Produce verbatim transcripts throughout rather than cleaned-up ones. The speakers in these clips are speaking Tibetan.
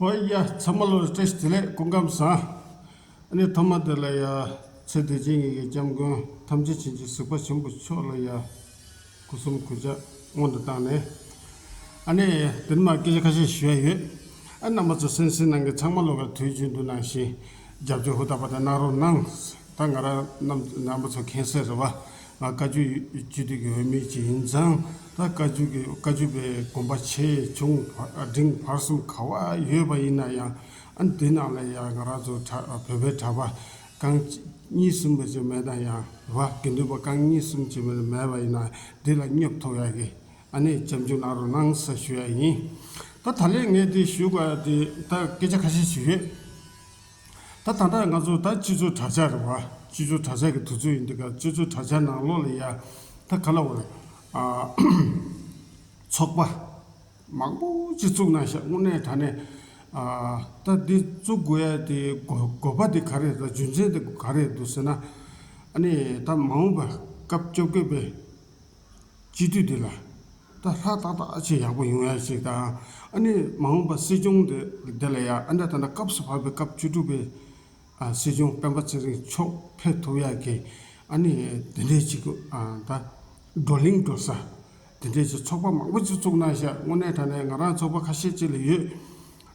ཨོ་ཡ། ཚང་མ་ལོ་བཀྲ་ཤིས་བདེ་ལེགས། སྐུ་ཁམས་བཟང་། ཨ་ནི་ཐོག་མ་དེ་ལ་ཡ། ཚེ་འདི་ཕྱི་གཉིས་ཀྱི་སྐྱབས་མགོན་ཐམས་ཅད་མཁྱེན་ཅིང་གཟིགས་པ་ཆེན་པོ་མཆོག་ལ་ཡ། སྐུ་གསུམ་གུས་ཕྱག་སྔོན་དུ་བཏང་ནས། ཨ་ནི་དེ་ནས་མར་སྐད་ཆ་ཁ་ཤས་ཞུ་ཡ་ཡོད། ཨ་རྣམ་པ་ཚོ་གསན་གཟིགས་གནང་མཁན་ཚང་མ་ལོ་ག་དུས་རྒྱུན་དུ་ནང་བཞིན་རྒྱབ་སྐྱོར་ཧུར་ཐག་པ་དེ་གནང་རོགས་གནང་། ད་ང་རང་རྣམ་རྣམ་པ་ཚོ་མཁྱེན་གསལ་རེད་བ། ང་བཀའ་བརྒྱུད་སྤྱི་འཐུས་ཀྱི་འོས་མི་ཅིག་ཡིན་ཙང་། ད་བཀའ་བརྒྱུད་ཀྱི་བཀའ་བརྒྱུད་པའི་དགོངས་པ་ཆེ་ཆུང་འབྲིང་བར་གསུམ་ག་བ་ཡོད་པ་ཡིན་ན་ཡང་། ཨ་འདི་ནང་ལ་ཡང་ང་རང་ཚོ་གྲྭ་བོད་པའི་གྲྭ་པ་རྐང་གཉིས་གསུམ་པ་ཅིག་མེད་ན་ཡང་། རེད་བ། དགེ་འདུན་པ་རྐང་གཉིས་གསུམ་ཅིག་མེད་མེད་པ་ཡིན་ན་འདི་ལ་སྙོབ་ཐུབ་ཡ་གི། ཨ་ནི་སྐྱབས་འཇུག་གནང་རོགས་གནང་ཟེར་ཞུ་ཡ་ཡིན། ད་ད་ལན་ངས་འདི་ཞུ་དགོས་ཡ་དེ་ད་སྐད་ཆ་ཁ་ཤས་ཤིག་ཡོད། ད་ད་ལྟ་ང་ཚོ་ད་སྤྱི་ཚོགས་དྲ་རྒྱ་རེད་བ། སྤྱི་ཚོགས་དྲ་རྒྱ་གི་དུས་ཚོད་ཡིན་དུས་ཀ། སྤྱི་ཚོགས་དྲ་རྒྱ་ནང་ལོགས་ལ་ཡ། ད་ག་ལ་བ་རེད། ཨ། ཚོགས་པ་མང་པོ་ཅིག་བཙུགས་གནང་ཤག་དངོས་གནས་དྲང་གནས། ཨ། ད་འདི་བཙུགས་དགོས་ཡ་དེ་དགོས་དགོས་པ་དེ་ག་རེ་རེད། རྒྱུ་མཚན་དེ་ག་རེ་འདུག་ཟེར་ན། ཨ་ནི་ད་མ་འོངས་པ་སྐབས་བཅོ་བརྒྱད་པའི་སྤྱི་འཐུས་འདི་ལ་ད་ལྷག་ཏག་ཏག་ཅིག་ཡག་པོ་ཡོང་ཡ་ཞིག་དང་། ཨ་ནི་མ་འོངས་པ་སྲིད་སྐྱོང་འདི་འདི་ལ་ཡ། ཨ་ནི་ད་ལྟ་སྐབས་སུ་བབས་པའི་སྐབས་བཅུ་དྲུག་པའི་ཨ་སྲིད་སྐྱོང་སྤེན་པ་ཚེ་རིང་མཆོག་ཕེབས་ཐུབ་ཡ་གི། ཨ་ནི་དེ་འདྲའི་ཅིག་ཨ་ད་བགྲོ་གླེང་འགྲོ་ས་དེ་འདྲའི་ཅིག་ཚོགས་པ་མང་པོ་ཅིག་བཙུགས་གནང་ཤག་དངོས་གནས་དྲང་གནས་ང་རང་ཚོགས་པ་ཁ་ཤས་ཅིག་ལ་ཡོད།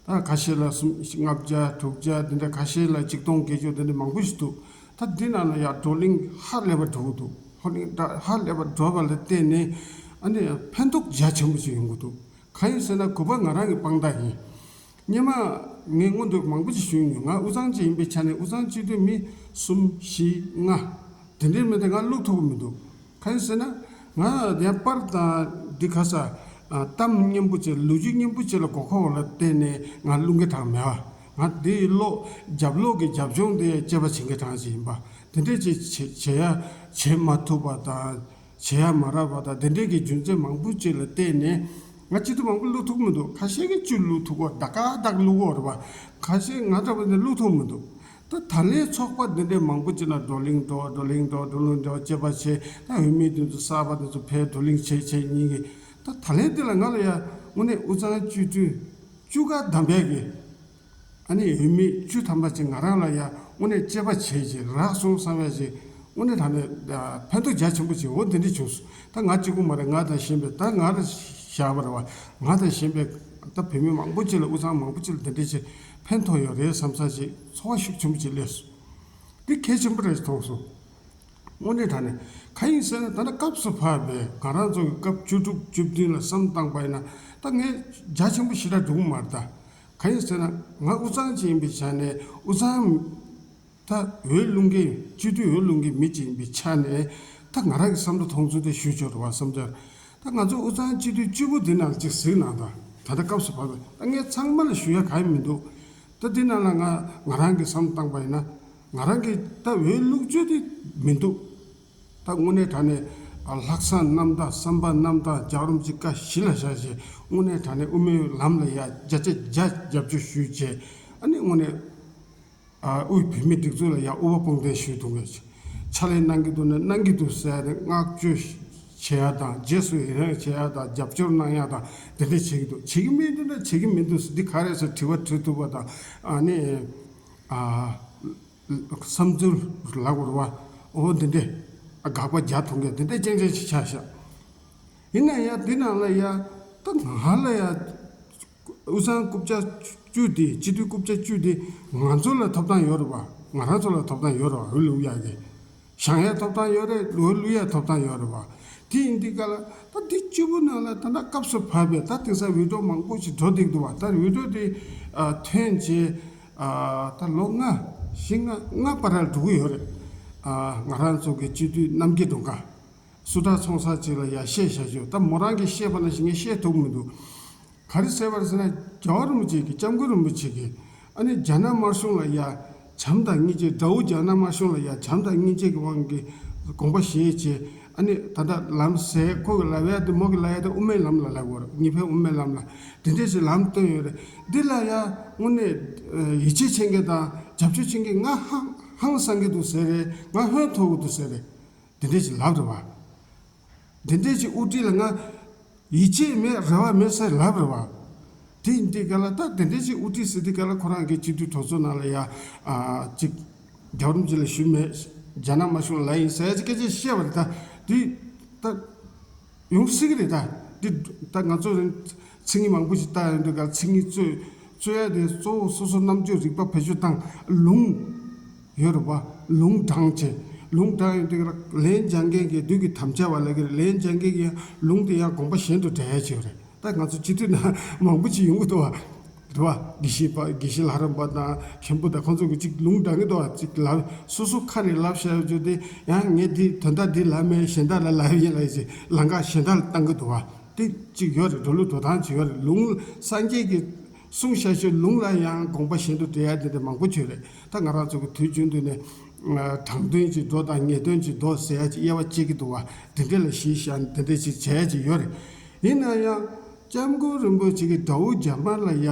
ད་ཁ་ཤས་ལ་སུམ་ལྔ་བརྒྱ་དྲུག་བརྒྱ། དེ་འདྲ་ཁ་ཤས་ལ་ཆིག་སྟོང་བརྒྱད་བརྒྱ། དེ་འདྲ་མང་པོ་ཞིག་འདུག་ད་འདི་ནང་ལ་ཡ་བགྲོ་གླེང་ཧ་ལས་པ་འགྲོ་གི་འདུག་བགྲོ་གླེང་ད་ཧ་ལས་པ་འགྲོ་བ་ལ་བརྟེན་ནས། ཨ་ནི་ཕན་ཐོགས་རྒྱ་ཆེན་པོ་ཞིག་ཡོང་གི་འདུག་གང་ཡིན་ཟེར་ན་གུས་པ་ང་རང་གི་དཔང་རྟགས་ཡིན། སྔོན་མ་ངས་སྔོན་དུ་མང་པོ་ཞིག་ཞུས་མྱོང་། ང་དབུས་གཙང་ཅིག་ཡིན་པའི་ཆ་ནས་དབུས་གཙང་སྤྱི་འཐུས་མི་གསུམ་བཞི་ལྔ་དེ་འདྲའི་མི་དེ་ང་བླུག་ཐུབ་ཀྱི་མི་འདུག་གང་ཡིན་ཟེར་ན། ང་ཡང་པར་དང་འདི་ག་ས། ཨ། གཏམ་སྙན་པོ་ཅིག་ལོ་རྒྱུས་སྙན་པོ་ཅིག་ལ་མགོ་འཁོར་བ་ལ་བརྟེན་ནས་ང་བླུག་མཁན་གྲངས་མེད་པ། ང་འདི་ལོག་རྒྱབ་ལོག་གི་རྒྱབ་ལྗོངས་དེ་དཔྱད་པ་བྱེད་མཁན་གྲངས་ཅིག་ཡིན་པ། དེ་འདྲས་ཅིག་བྱེད་བྱེད་ཡ་བྱེད་མ་ཐུབ་པ་དང་། བྱེད་ཡ་མ་རག་པ་དང་། དེ་འདྲས་ཀྱི་རྒྱུ་མཚན་མང་པོ་ཅིག་ལ་བརྟེན་ནས་ང་སྤྱི་འཐུས་མང་པོ་བླུག་ཐུབ་མི་འདུག་ཁ་ཤས་ཀྱིས་བཅུ་བླུག་ཐུབ་གོ། ད་ག་དག་བླུག་གོ་རེད་པ། ཁ་ཤས་ང་འདྲ་བ་ནི་བླུག་ཐུབ་མི་འདུག་ད་ད་ལན་ཚོགས་པ་འདི་འདྲའི་མང་པོ་ཅིག་ལ་བགྲོ་གླེང་འགྲོ། བགྲོ་གླེང་འགྲོ། བགྲོ་གླེང་འགྲོ། དཔྱད་པ་བྱེད། ད་འོས་མི་འདི་ཚོ་གསར་པ་འདི་ཚོ་ཕེབས། བགྲོ་གླེང་བྱེད་བྱེད་གཉིས་ཀྱི། ད་ད་ལན་འདི་ལ་ང་ལ་ཡ་དངོས་གནས་དབུས་གཙང་སྤྱི་འཐུས་བཅུ་ག་བདམས་པའི་གི། ཨ་ནི་འོས་མི་བཅུ་ཐམ་པ་ཅིག་ང་རང་ལ་ཡ་དངོས་གནས་དཔྱད་པ་བྱེད་ཅིག་རག་སོང་བསམ་ཡ་ཅིག་དངོས་གནས་དྲང་གནས་ཕན་ཐོགས་རྒྱ་ཆེན་པོ་ཅིག་འོ་འདི་འདྲ་བྱུང་སོང་། ད་ང་གཅིག་པུ་མ་རེད། ང་དང་གཞན་པའི། ད་ང་རང་བཞག་པ་རེད་བ། ང་དང་གཞན་པའི་ད་བོད་མི་མང་པོ་ཅིག་ལ། དབུས་གཙང་མང་པོ་ཅིག་ལ་འདི་འདྲ་ཅིག་ཕན་ཐོགས་ཡོད་རེད་བསམ་ས་ཅིག་ཚོར་བ་ཤུགས་ཆེན་པོ་ཅིག་སླེབས་སོང་། འདི་གལ་ཆེན་པོ་རེད་མཐོང་སོང་། དངོས་གནས་དྲང་གནས། གང་ཡིན་ཟེར་ན་ད་ལྟ་སྐབས་སུ་བབས་པའི་ང་རང་ཚོ་གི་སྐབས་བཅུ་དྲུག་བཅུ་བདུན་ལ་བསམ་བཏང་པ་ཡིན་ན། ད་ངས་རྒྱ་ཆེན་པོ་ཞེ་དྲག་འགྲོ་གི་མ་རེད་ད། གང་ཡིན་ཟེར་ན་ང་དབུས་གཙང་ཅིག་ཡིན་པའི་ཆ་ནས། དབུས་གཙང་ད་འོས་བླུག་མཁན། སྤྱི་འཐུས་འོས་བླུག་མཁན་མི་ཅིག་ཡིན་པའི་ཆ་ནས། ད་ང་རང་གི་བསམ་བློ་མཐོང་ཚུལ་དེ་ཞུས་ཆོག་རེད་བ། བསམ་འཆར། ད་ང་ཚོ་དབུས་གཙང་སྤྱི་འཐུས་བཅུ་པོ་འདི་ནང་ཅིག་གཟིགས་གནང་དང་། ད་ལྟ་སྐབས་སུ་བབས་པའི། ད་ངས་ཚང་མ་ལ་ཞུ་ཡ་གང་ཡང་མི་འདུག་ད་འདི་ནང་ལ་ང་ང་རང་གི་བསམ་བཏང་པ་ཡིན་ན། ང་རང་གི་ད་འོས་བླུག་རྒྱུ་དེ་མི་འདུག་ད་དངོས་གནས་དྲང་གནས་ལྷག་བསམ་རྣམ་དག། བསམ་པ་རྣམ་དག། རྒྱལ་བ་རིན་པོ་ཆེ་བཀའ་གཞི་ལ་བཞག་བྱས། དངོས་གནས་དྲང་གནས་དབུ་མའི་ལམ་ལ་ཡ་བརྒྱ་ཆ་བརྒྱ་རྒྱབ་སྐྱོར་ཞུས་བྱས། ཨ་ནི་དངོས་གནས། ཨ། དབུས་བོད་མིའི་སྒྲིག་འཛུགས་ལ་ཡ་དབུ་བ་དཔུང་འདེགས་ཞུས་འདུག་གས། ཕྱག་ལས་གནང་གི་འདུག་ན་གནང་གི་འདུག་ཟེར་ཏེ་བསྔགས་བརྗོད་བྱེད་ཡ་དང་། རྗེས་སུ་ཡི་རང་བྱེད་ཡ་དང་། རྒྱབ་སྐྱོར་གནང་ཡ་དང་། དེ་འདྲ་བྱེད་ཀྱི་འདུག་བྱེད་ཀྱི་མི་འདུག་ན་བྱེད་ཀྱི་མི་འདུག་ཟེར། འདི་ག་རེ་ཟེར་དྲི་བ་དྲི་ཐུབ་པ་དང་། ཨ་ནི། ཨ། བསམ་ཚུལ་ལབ་དགོས་རེད་བ། འོ་འདི་འདྲས། ཨ། དགག་པ་རྒྱག་ཐུབ་མཁན་དེ་འདྲས་རྐྱང་རྐྱང་ཞིག་ཆགས་ཤག་ཡིན་ན་ཡང་འདི་ནང་ལ་ཡ། ད་ང་ལ་ཡ། དབུས་གཙང་རྐུབ་ཀྱག་བཅུ་དེ། སྤྱི་འཐུས་རྐུབ་ཀྱག་བཅུ་དེ་ང་ཚོ་ལ་ཐོབ་ཐང་ཡོད་རེད་བ། ང་རང་ཚོ་ལ་ཐོབ་ཐང་ཡོད་རེད་བ། འོས་བླུག་ཡག་གི། བཞེངས་ཡག་ཐོབ་ཐང་ཡོད་རེད། འོས་བླུག་ཡག་ཐོབ་ཐང་ཡོད་རེད་བ། དེ་ཡིན་དུས་ག་ལ་ད་འདི་བཅུ་པོ་ནང་ལ་ད་ལྟ་སྐབས་སུ་བབས་པའི། ད་དེང་སང་འོས་སྒྲོག་མང་པོ་ཞིག་འགྲོ་བསྡད་འདུག་བ། ད་འོས་སྒྲོག་དེ། ཨ། ཐོན་རྗེས། ཨ། ད་ལོ་ལྔ་བཞི་ལྔ་ལྔ་བར་ལ་འགྲོ་གི་ཡོད་རེད། ཨ། ང་རང་ཚོ་གི་སྤྱི་འཐུས་རྣམ་རྒྱལ་སྒྲོལ་དཀར། སུ་དྲག་ཚོང་ས་ཅིག་ལ་ཡར་བཤད་བཞག་ཆོག་ད་མོ་རང་གིས་བཤད་པ་ནང་བཞིན་ངས་བཤད་ཐུབ་མི་འདུག་ག་རེ་ཟེར་བ་རེད་ཟེར་ན། རྒྱལ་བ་རིན་པོ་ཆེ་གིས། སྐྱབས་མགོན་རིན་པོ་ཆེ་གིས། ཨ་ནི་རྒྱ་ནག་དམར་གཞུང་ལ་ཡ་བྱམས་དང་སྙིང་རྗེ། དགྲ་བོ་རྒྱ་ནག་དམར་གཞུང་ལ་ཡ་བྱམས་དང་སྙིང་རྗེ་གི་དབང་གིས་དགོངས་པ་བཞེས་བྱས། ཨ་ནི་ད་ལྟ་ལམ་ཟེར། ཁོ་གིས་ལབ་ཡ་དེ། མོ་གིས་ལབ་ཡ་དེ་དབུ་མའི་ལམ་ལ་ལབ་དགོས་རེད། གཉིས་ཕན་དབུ་མའི་ལམ་ལ། དེ་འདྲས་ཞིག་ལམ་སྟོན་ཡོད་རེད། འདི་ལ་ཡ་དངོས་གནས་ཡིད་ཆེས་བྱེད་མཁན་དང་རྒྱབ་སྐྱོར་བྱེད་མཁན་ང་ཧང་ཧང་སང་གི་འདུག་ཟེར་རེད། ང་ཧོན་ཐོར་གི་འདུག་ཟེར་རེད། དེ་འདྲས་ཞིག་ལབ་རེད་བ། དེ་འདྲས་ཀྱི་དབུ་ཁྲིད་ལ་ང་ཡིད་ཆེས་མེད། རེ་བ་མེད་ཟེར་ལབ་རེད་བ། དེ་ཡིན་དུས་ག་ལ་ད་དེ་འདྲའི་ཅིག་དབུ་ཁྲིད་ཟེར་དུས་ག་ལ་ཁོ་རང་གི་སྤྱི་འཐུས་གྲོས་ཚོགས་ནང་ལ་ཡ་ཨ་ཅིག་རྒྱལ་བ་རིན་པོ་ཆེ་ལ་ཞུས་མེད། རྒྱ་ནག་དམར་གཞུང་ལ་ཡིན་ཟེར་ཡ་ཅིག་སྐད་ཆ་བཤད་པ་རེད། ད་དེ་ད་ཡོང་སྲིད་ཀྱི་རེད། ད་དེ་ད་ང་ཚོ་མཚན་ཉིད་མང་པོ་ཞིག་བཏགས་ཡོང་དུས་ག་ལ་མཚན་ཉིད་རྩོད་རྩོད་ཡ་དེ་གཙོ་བོ་སོ་སོ་རྣམ་དཔྱོད་རིག་པ་བེད་སྤྱོད་བཏང་ལུང་ཡོད་རེད་པ། ལུང་དྲངས་བྱས་ལུང་དྲངས་ཡོང་དུས་ག་ལ་ལན་སྦྱང་མཁན་གྱི་བདུད་ཀྱི་དམ་བཅའ་བ་ལ་གི་ལན་སྦྱང་མཁན་གྱི་ལུང་དེ་ཡང་དགོངས་པ་གཞན་དུ་འགྲེལ་ཡ་ཅིག་ཡོད་རེད། ད་ང་ཚོ་སྤྱི་འཐུས་ནང་མང་པོ་ཅིག་ཡོང་གི་འདུག་བ། རེད་བ། དགེ་བཤེས་པ་དགེ་བཤེས་ལྷ་རམས་པ་དང་མཁན་པོ་དང་ཁོང་ཚོ་གི་ཅིག་ལུང་དྲངས་གི་འདུག་བ། ཅིག་ལབ་སོ་སོ་ཁ་ནས་ལབ་བཤད་རྒྱུ་དེ་ཡང་ངས་འདི་དོན་དག་འདི་ལབ་མེད་གཞན་དག་ལ་ལབ་ཡིན་ལབ་ཡིན་ཅིག་ལམ་ཁ་གཞན་དག་ལ་བཏང་གི་འདུག་བ། དེ་ཅིག་ཡོད་རེད། འགྲོ་ལུགས་འགྲོ་སྟངས་ཅིག་ཡོད་རེད། ལུང་སངས་རྒྱས་ཀྱི་གསུང་བཤད་རྒྱུ་ལུང་ལ་ཡང་དགོངས་པ་གཞན་དུ་འགྲེལ་ཡ་དེ་འདྲ་མང་པོ་ཅིག་ཡོད་རེད། ད་ང་རང་ཚོ་གི་དུས་རྒྱུན་དུ་ནས་དྲང་དོན་གྱི་འགྲོ་དང་ངེས་དོན་གྱི་འགྲོ་ཟེར་ཡ་ཅིག་དབྱེ་བ་འབྱེད་ཀྱི་འདུག་བ། དེ་འདྲ་ལ་གཞི་བཞག་ནས་དེ་འདྲ་ཅིག་བྱས་ཡ་ཅིག་ཡོད་རེད། ཡིན་ན་ཡང་། སྐྱབས་མགོན་རིན་པོ་ཆེ་གིས་དགྲ་བོ་རྒྱ་དམར་ལ་ཡ།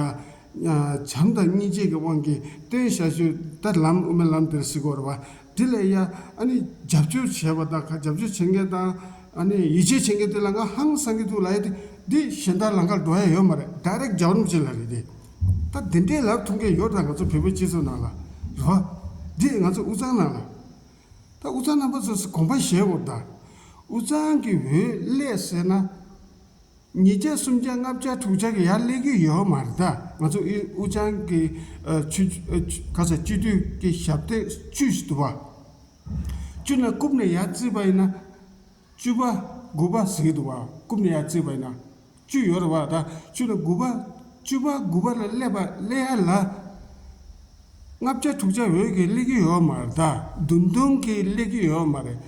བྱམས་དང་སྙིང་རྗེ་གི་དབང་གིས་སྟོན་བྱ་ཞུ་ད་ལམ་དབུ་མའི་ལམ་དེར་གཟིགས་དགོས་རེད་བ། དེ་ལ་ཡ་ཨ་ནི་རྒྱབ་སྐྱོར་བྱས་པ་དང་ཁ་རྒྱབ་སྐྱོར་བྱེད་མཁན་དང་ཨ་ནི་ཡིད་ཆེས་བྱེད་མཁན་དེ་ལ་ང་ཧང་སང་གི་འདུག་ལབ་ཡ་དེ་འདི་གཞན་དག་ལམ་ཁར་འགྲོ་ཡ་ཡོད་མ་རེད། ཌའི་རེག་རྒྱལ་བ་རིན་པོ་ཆེ་ལ་རེད་དེ། ད་དེ་འདྲའི་ལབ་ཐུབ་མཁན་ཡོད་ད་ང་ཚོ་བོད་པའི་སྤྱི་ཚོགས་ནང་ལ་རེད་བ། འདི་ང་ཚོ་དབུས་གཙང་ནང་ལ། ད་དབུས་གཙང་རྣམ་པ་ཚོས་དགོངས་པ་བཞེས་དགོས་ད། དབུས་གཙང་གི་འོས་སླེབས་ཟེར་ན། ཉིས་བརྒྱ་སུམ་བརྒྱ་ལྔ་བརྒྱ་དྲུག་བརྒྱ་གི་ཡར་སླེབས་ཀྱི་ཡོད་མ་རེད་ད། ང་ཚོ་དབུས་དབུས་གཙང་གི་ཨ་ཆུ་ཨ་ཆུ་ག་ས་སྤྱི་འཐུས་ཀྱི་ཞབས་སྟེགས་བཅུ་ཞིག་འདུག་བ། བཅུ་ནས་རྐུབ་ནས་ཡར་བརྩིས་པ་ཡིན་ན། བཅུ་པ་དགུ་པ་ཟེར་གྱི་འདུག་བ། རྐུབ་ནས་ཡར་བརྩིས་པ་ཡིན་ན། བཅུ་ཡོད་རེད་བ། ད་བཅུ་ནས་དགུ་པ་བཅུ་པ་དགུ་པ་ལ་སླེབས་པ་སླེབས་ཡ་ལ། ལྔ་བརྒྱ་དྲུག་བརྒྱ་འོས་ཀྱི་སླེབས་ཀྱི་ཡོད་མ་རེད་ད། བདུན་སྟོང་གི་སླེབས་ཀྱི་ཡོད་མ་རེད།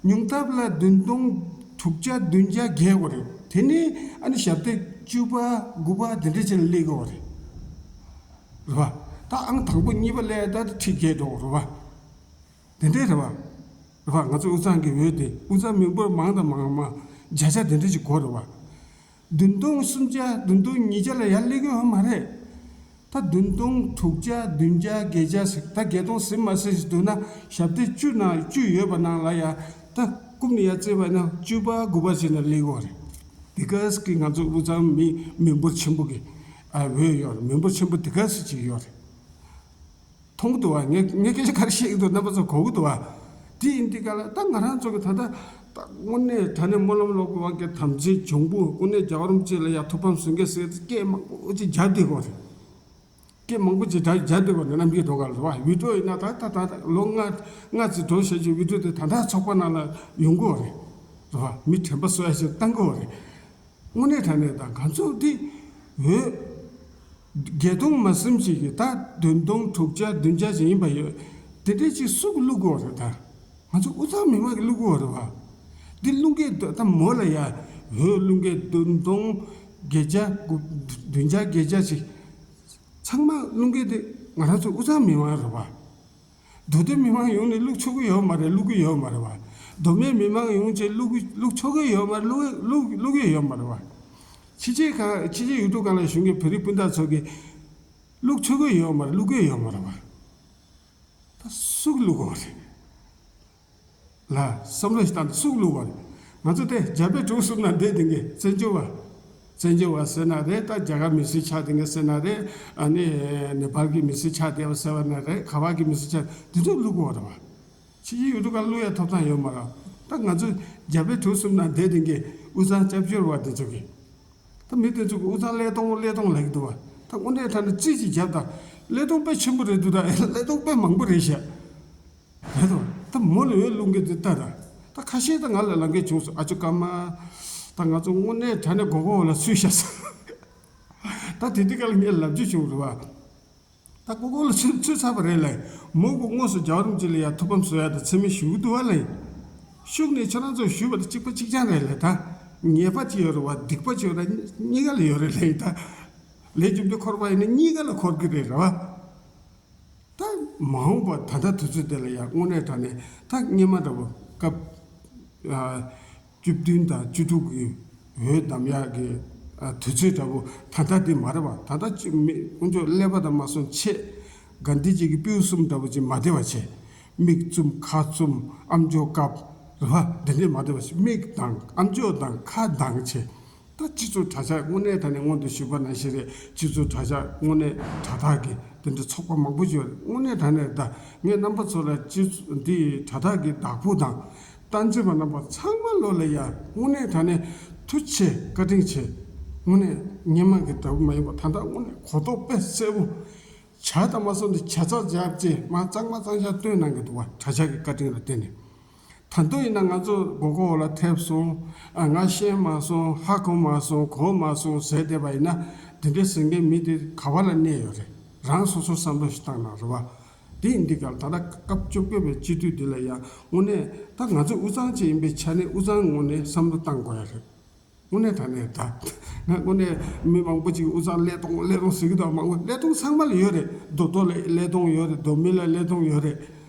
ཉུང་མཐའ་ལ་བདུན་སྟོང་དྲུག་བརྒྱ་བདུན་བརྒྱ་བརྒལ་དགོས་རེད། དེ་ནས་ཨ་ནི་ཞབས་སྟེགས་བཅུ་པ་དགུ་པ་དེ་འདྲ་ཅིག་ལ་སླེབས་ཀྱི་ཡོད་རེད། རེད་བ། ད་ཨང་དང་པོ་གཉིས་པ་སླེབས་ད་ཁྲི་བརྒལ་འགྲོ་གི་རེད་བ། དེ་འདྲས་རེད་བ། རེད་བ། ང་ཚོ་དབུས་གཙང་གི་འོས་དེ་དབུས་གཙང་མི་འབོར་མང་དང་མང་མང་བརྒྱ་ཆ་དེ་འདྲས་ཅིག་དགོས་རེད་བ། བདུན་སྟོང་སུམ་བརྒྱ་བདུན་སྟོང་ཉིས་བརྒྱ་ལ་ཡར་སླེབས་ཀྱི་ཡོད་མ་རེད། ད་བདུན་སྟོང་དྲུག་བརྒྱ་བདུན་བརྒྱ་བརྒྱད་བརྒྱ་ཟེར་ད་བརྒྱད་སྟོང་ཟིན་མ་ཟིན་ཞིག་འདུག་ན་ཞབས་སྟེགས་བཅུ་ནང་བཅུ་ཡོད་པ་ནང་ལ་ཡ་ད་རྐུབ་ནས་ཡར་བརྩིས་པ་ན་བཅུ་པ་དགུ་པ་ཟིན་ན་སླེབས་ཀྱི་ཡོད་རེད། དེ་ག་ས་གི་ང་ཚོ་དབུས་གཙང་མི་མི་འབོར་ཆེན་པོ་གི་ཨ་འོས་ཡོད་རེད། མི་འབོར་ཆེན་པོ་དེ་ག་ས་ཅིག་ཡོད་རེད། མཐོང་གི་འདུག་བ། ངས་ངས་སྐད་ཆ་ག་རེ་བཤད་ཀྱི་འདུག་རྣམ་པ་ཚོ་གོ་གི་འདུག་བ། དེ་ཡིན་དུས་ག་ལ་ད་ང་རང་ཚོ་གི་ད་ལྟ་ད་དངོས་གནས་དྲང་གནས་སྨོན་ལམ་ལོག་གི་དབང་གིས་དམ་ཚིག་འབྱུང་པོ་དངོས་གནས་རྒྱལ་བ་རིན་པོ་ཆེ་ལ་ཡ་ཐུགས་ཕམ་གསུང་མཁན་ཟེར་སྐད་མང་པོ་ཅིག་རྒྱག་བསྡད་ཀྱི་ཡོད་རེད། སྐད་མང་པོ་ཅིག་རྒྱག་རྒྱག་བསྡད་ཀྱི་ཡོད་རེད། རྣམ་འགྱུར་ཐོག་ག་ལ་རེད་བ། ཝི་ཀྲོ་ཡིན་ན་ད་ད་ད་ད་ལོ་ལྔ་ལྔ་ཙམ་འགྲོ་བྱས་ཀྱི་ཝི་ཀྲོ་དེ་ད་ད་ཚོགས་པ་ནང་ལ་ཡོང་གི་ཡོད་རེད། རེད་བ། མི་དྲན་པ་གསོ་ཡ་ཞིག་བཏང་གི་ཡོད་རེད། དངོས་གནས་དྲང་གནས་དང་ང་ཚོ་འདི་འོས་བརྒྱད་སྟོང་མ་ཟིན་ཅིག་གི་ད་བདུན་སྟོང་དྲུག་བརྒྱ་བདུན་བརྒྱ་ཅིག་ཡིན་པ་ཡོད། དེ་འདྲའི་ཅིག་སུ་གིས་བླུག་གི་ཡོད་རེད། ད་ང་ཚོ་དབུས་གཙང་མི་མང་གིས་བླུག་གི་ཡོད་རེད་བ། འདི་བླུག་མཁན་ད་མོ་ལ་ཡ་འོས་བླུག་མཁན་བདུན་སྟོང་བརྒྱད་བརྒྱ་དགུ་བདུན་བརྒྱ་བརྒྱད་བརྒྱ་ཅིག་ཚང་མ་བླུག་མཁན་དེ་ང་རང་ཚོ་དབུས་གཙང་མི་མང་རེད་བ། མདོ་སྟོད་མི་མང་ཡོང་ནས་བླུག་ཆོག་གི་ཡོད་མ་རེད། བླུག་གི་ཡོད་མ་རེད་བ། མདོ་སྨད་མི་མང་ཡོང་བྱས་བླུག་གི་བླུག་ཆོག་གི་ཡོད་མ་རེད། བླུག་བླུག་བླུག་གི་ཡོད་མ་རེད་བ། ཕྱི་རྒྱལ་ཁག་ཕྱི་རྒྱལ་ཡུལ་གྲུ་ཁག་ལ་བཞུགས་མཁན་བོད་རིགས་སྤུན་ཟླ་ཚོ་གིས་བླུག་ཆོག་གི་ཡོད་མ་རེད། བླུག་གི་ཡོད་མ་རེད་བ། ད་སུ་གིས་བླུག་གི་ཡོད་རེད། ལ་བསམ་བློ་ཞིག་བཏང་སྟེ་སུ་གིས་བླུག་པ་རེད། ང་ཚོ་དེ་རྒྱ་བལ་འབྲུག་གསུམ་ན་བསྡད་བསྡད་མཁན་བཙན་བྱོལ་བ། བཙན་བྱོལ་བ་ཟེར་ན་རེད། ད་རྒྱ་གར་མི་སེར་ཆགས་བསྡད་མཁན་ཟེར་ན་རེད། ཨ་ནི་ནེ་པཱལ་གྱི་མི་སེར་ཆགས་བསྡད་པ་ཟེར་བ་ན་རེད། ག་བ་གི་མི་སེར་ཆགས་དེ་ཚོ་བླུག་པ་རེད་བ། ཕྱི་རྒྱལ་ཡུལ་གྲུ་ཁག་བླུག་ཡ་ཐོབ་ཐང་ཡོད་མ་རེད། ད་ང་ཚོ་རྒྱ་བལ་འབྲུག་གསུམ་ན་བསྡད་བསྡད་མཁན་དབུས་གཙང་སྐྱབས་བཅོལ་བ་དེ་ཚོ་གིས། ད་མི་དེ་ཚོ་གིས་དབུས་གཙང་ཀླད་སྟོང་ཀླད་སྟོང་ལབ་ཀྱི་འདུག་བ། ད་དངོས་གནས་དྲང་གནས་རྩིས་ཅིག་བརྒྱབ་དང་། ཀླད་སྟོང་དཔེ་ཆེན་པོ་རེད་འདུག་ད་ཀླད་སྟོང་དཔེ་མང་པོ་རེད་ཤག་རེད་དོ། ད་མོ་ལ་འོས་བླུག་མཁན་དེ་ལྟ་ད། ད་ཁ་ཤས་ད་ང་ལ་ལབ་མཁན་བྱུང་སོང་། ཨ་ཅོ་ཀརྨ། ད་ང་ཚོ་དངོས་གནས་དྲང་གནས་མགོ་སྐོར་ལ་ཚུད་ཤག་ཟེར། ད་དེ་དུས་སྐབས་ལ་ངས་ལབ་རྒྱུ་བྱུང་རེད་བ། ད་མགོ་སྐོར་ལ་ཚུད་ཚུད་ཚར་བ་རེད་ལབ། མོ་གིས་དངོས་སུ་རྒྱལ་བ་རིན་པོ་ཆེ་ལ་ཡ་ཐུགས་ཕམ་བཟོ་ཡ་དང་མཚན་སྨད་ཞུ་གི་འདུག་བ་ལབ། ཤུགས་ནས་ཁྱོད་རང་ཚོ་ཞུས་པ་དང་གཅིག་པ་གཅིག་རྐྱང་རེད་ལབ། ད་ཉེས་པ་ཅིག་ཡོད་རེད་བ། སྡིག་པ་ཅིག་ཡོད་རེད། གཉིས་ཀ་ལ་ཡོད་རེད་ལབ། ད་ལས་རྒྱུ་འབྲས་འཁོར་བ་ཡིན་ན་གཉིས་ཀ་ལ་འཁོར་གི་རེད་རེད་བ། ད་མ་འོངས་པ་ད་ལྟ་དུས་ཚོད་དེ་ལ་ཡང་དངོས་གནས་དྲང་གནས་ད་སྔོན་མ་འདྲ་བོ་སྐབས་ཨ་བཅུ་བདུན་དང་བཅུ་དྲུག་གི་འོས་གདམ་ཡག་གི་ཨ་དུས་ཚོད་འདྲ་བོ་ད་ལྟ་འདི་མ་རེད་བ། ད་ལྟ་ཅི་མི་དཀོན་མཆོག་ཀླད་པ་དང་མ་སོང་ཆེད་གྷན་དྷི་ཇི་གི་སྤྲེའུ་གསུམ་འདྲ་བོ་ཅིག་མ་བདེ་བ་བྱས། མིག་བཙུམ་ཁ་བཙུམ་ཨམ་ཅོག་བཀབ་རེད་བ། འདི་འདྲས་མ་བདེ་བ་བྱས། མིག་དང་ཨམ་ཅོག་དང་ཁ་གདངས་བྱས། ད་སྤྱི་ཚོགས་དྲ་ཇག་དངོས་གནས་དྲང་གནས་སྔོན་དུ་ཞུས་པ་ནང་བཞིན་རེད། སྤྱི་ཚོགས་དྲ་ཇག་དངོས་གནས་དྲ་ཐག་གི་དེ་འདྲ་ཚོགས་པ་མང་པོ་ཞིག་ཡོད་རེད། དངོས་གནས་དྲང་གནས་ད་ངས་རྣམ་པ་ཚོ་ལ་སྤྱི་ཚོགས་འདི་དྲ་ཐག་གི་བདག་པོ་དང་། སྟངས་འཛིན་པ་རྣམ་པ་ཚང་མ་ལོ་ལ་ཡ་དངོས་གནས་དྲང་གནས་ཐུགས་རྗེ་ཆེ། བཀའ་དྲིན་ཆེ། དངོས་གནས་སྔོན་མ་གི་འདྲ་པོ་མ་ཡིན་པ་ད་ལྟ་དངོས་གནས་གོ་རྟོགས་དཔེ་གསལ་པོ། བྱ་དང་མ་སོང་དུ་བྱ་ཚ་བྱ་བྱེད་མ་གཙང་མ་གཙང་ཤ་སྟོན་གནང་གི་འདུག་བ། གྲྭ་ཆག་གི་བཀའ་དྲིན་ལ་བརྟེན་ནས། ད་དུང་ཡིན་ན་ང་ཚོ་མགོ་སྐོར་འོག་ལ་ཐེབས་སོང་། ཨ་ང་ཤེས་མ་སོང་། ཧ་གོ་མ་སོང་། གོ་མ་སོང་ཟེར་བསྡད་པ་ཡིན་ན། དེ་འདྲའི་ཟེར་མཁན་མི་དེ་ག་བ་ལ་གནས་ཡོད་རེད། རང་སོ་སོ་བསམ་བློ་ཞིག་བཏང་གནང་རེད་བ། དེ་ཡིན་དུས་ག་ལ་ད་ལྟ་སྐབས་བཅོ་བརྒྱད་པའི་སྤྱི་འཐུས་འདི་ལ་ཡང་དངོས་གནས་ད་ང་ཚོ་དབུས་གཙང་ཅིག་ཡིན་པའི་ཆ་ནས་དབུས་གཙང་ངོས་ནས་བསམ་བློ་བཏང་དགོས་ཡ་རེད། དངོས་གནས་དྲང་གནས་ད། ང་དངོས་གནས་མི་མང་པོ་ཅིག་དབུས་གཙང་ཀླད་སྟོང་ཀླད་སྟོང་ཟེར་གྱི་འདུག་མང་པོ་ཀླད་སྟོང་ཚང་མ་ལ་ཡོད་རེད། མདོ་སྟོད་ལ་ཀླད་སྟོང་ཡོད་རེད། མདོ་སྨད་ལ་ཀླད་སྟོང་ཡོད་རེད། རེད་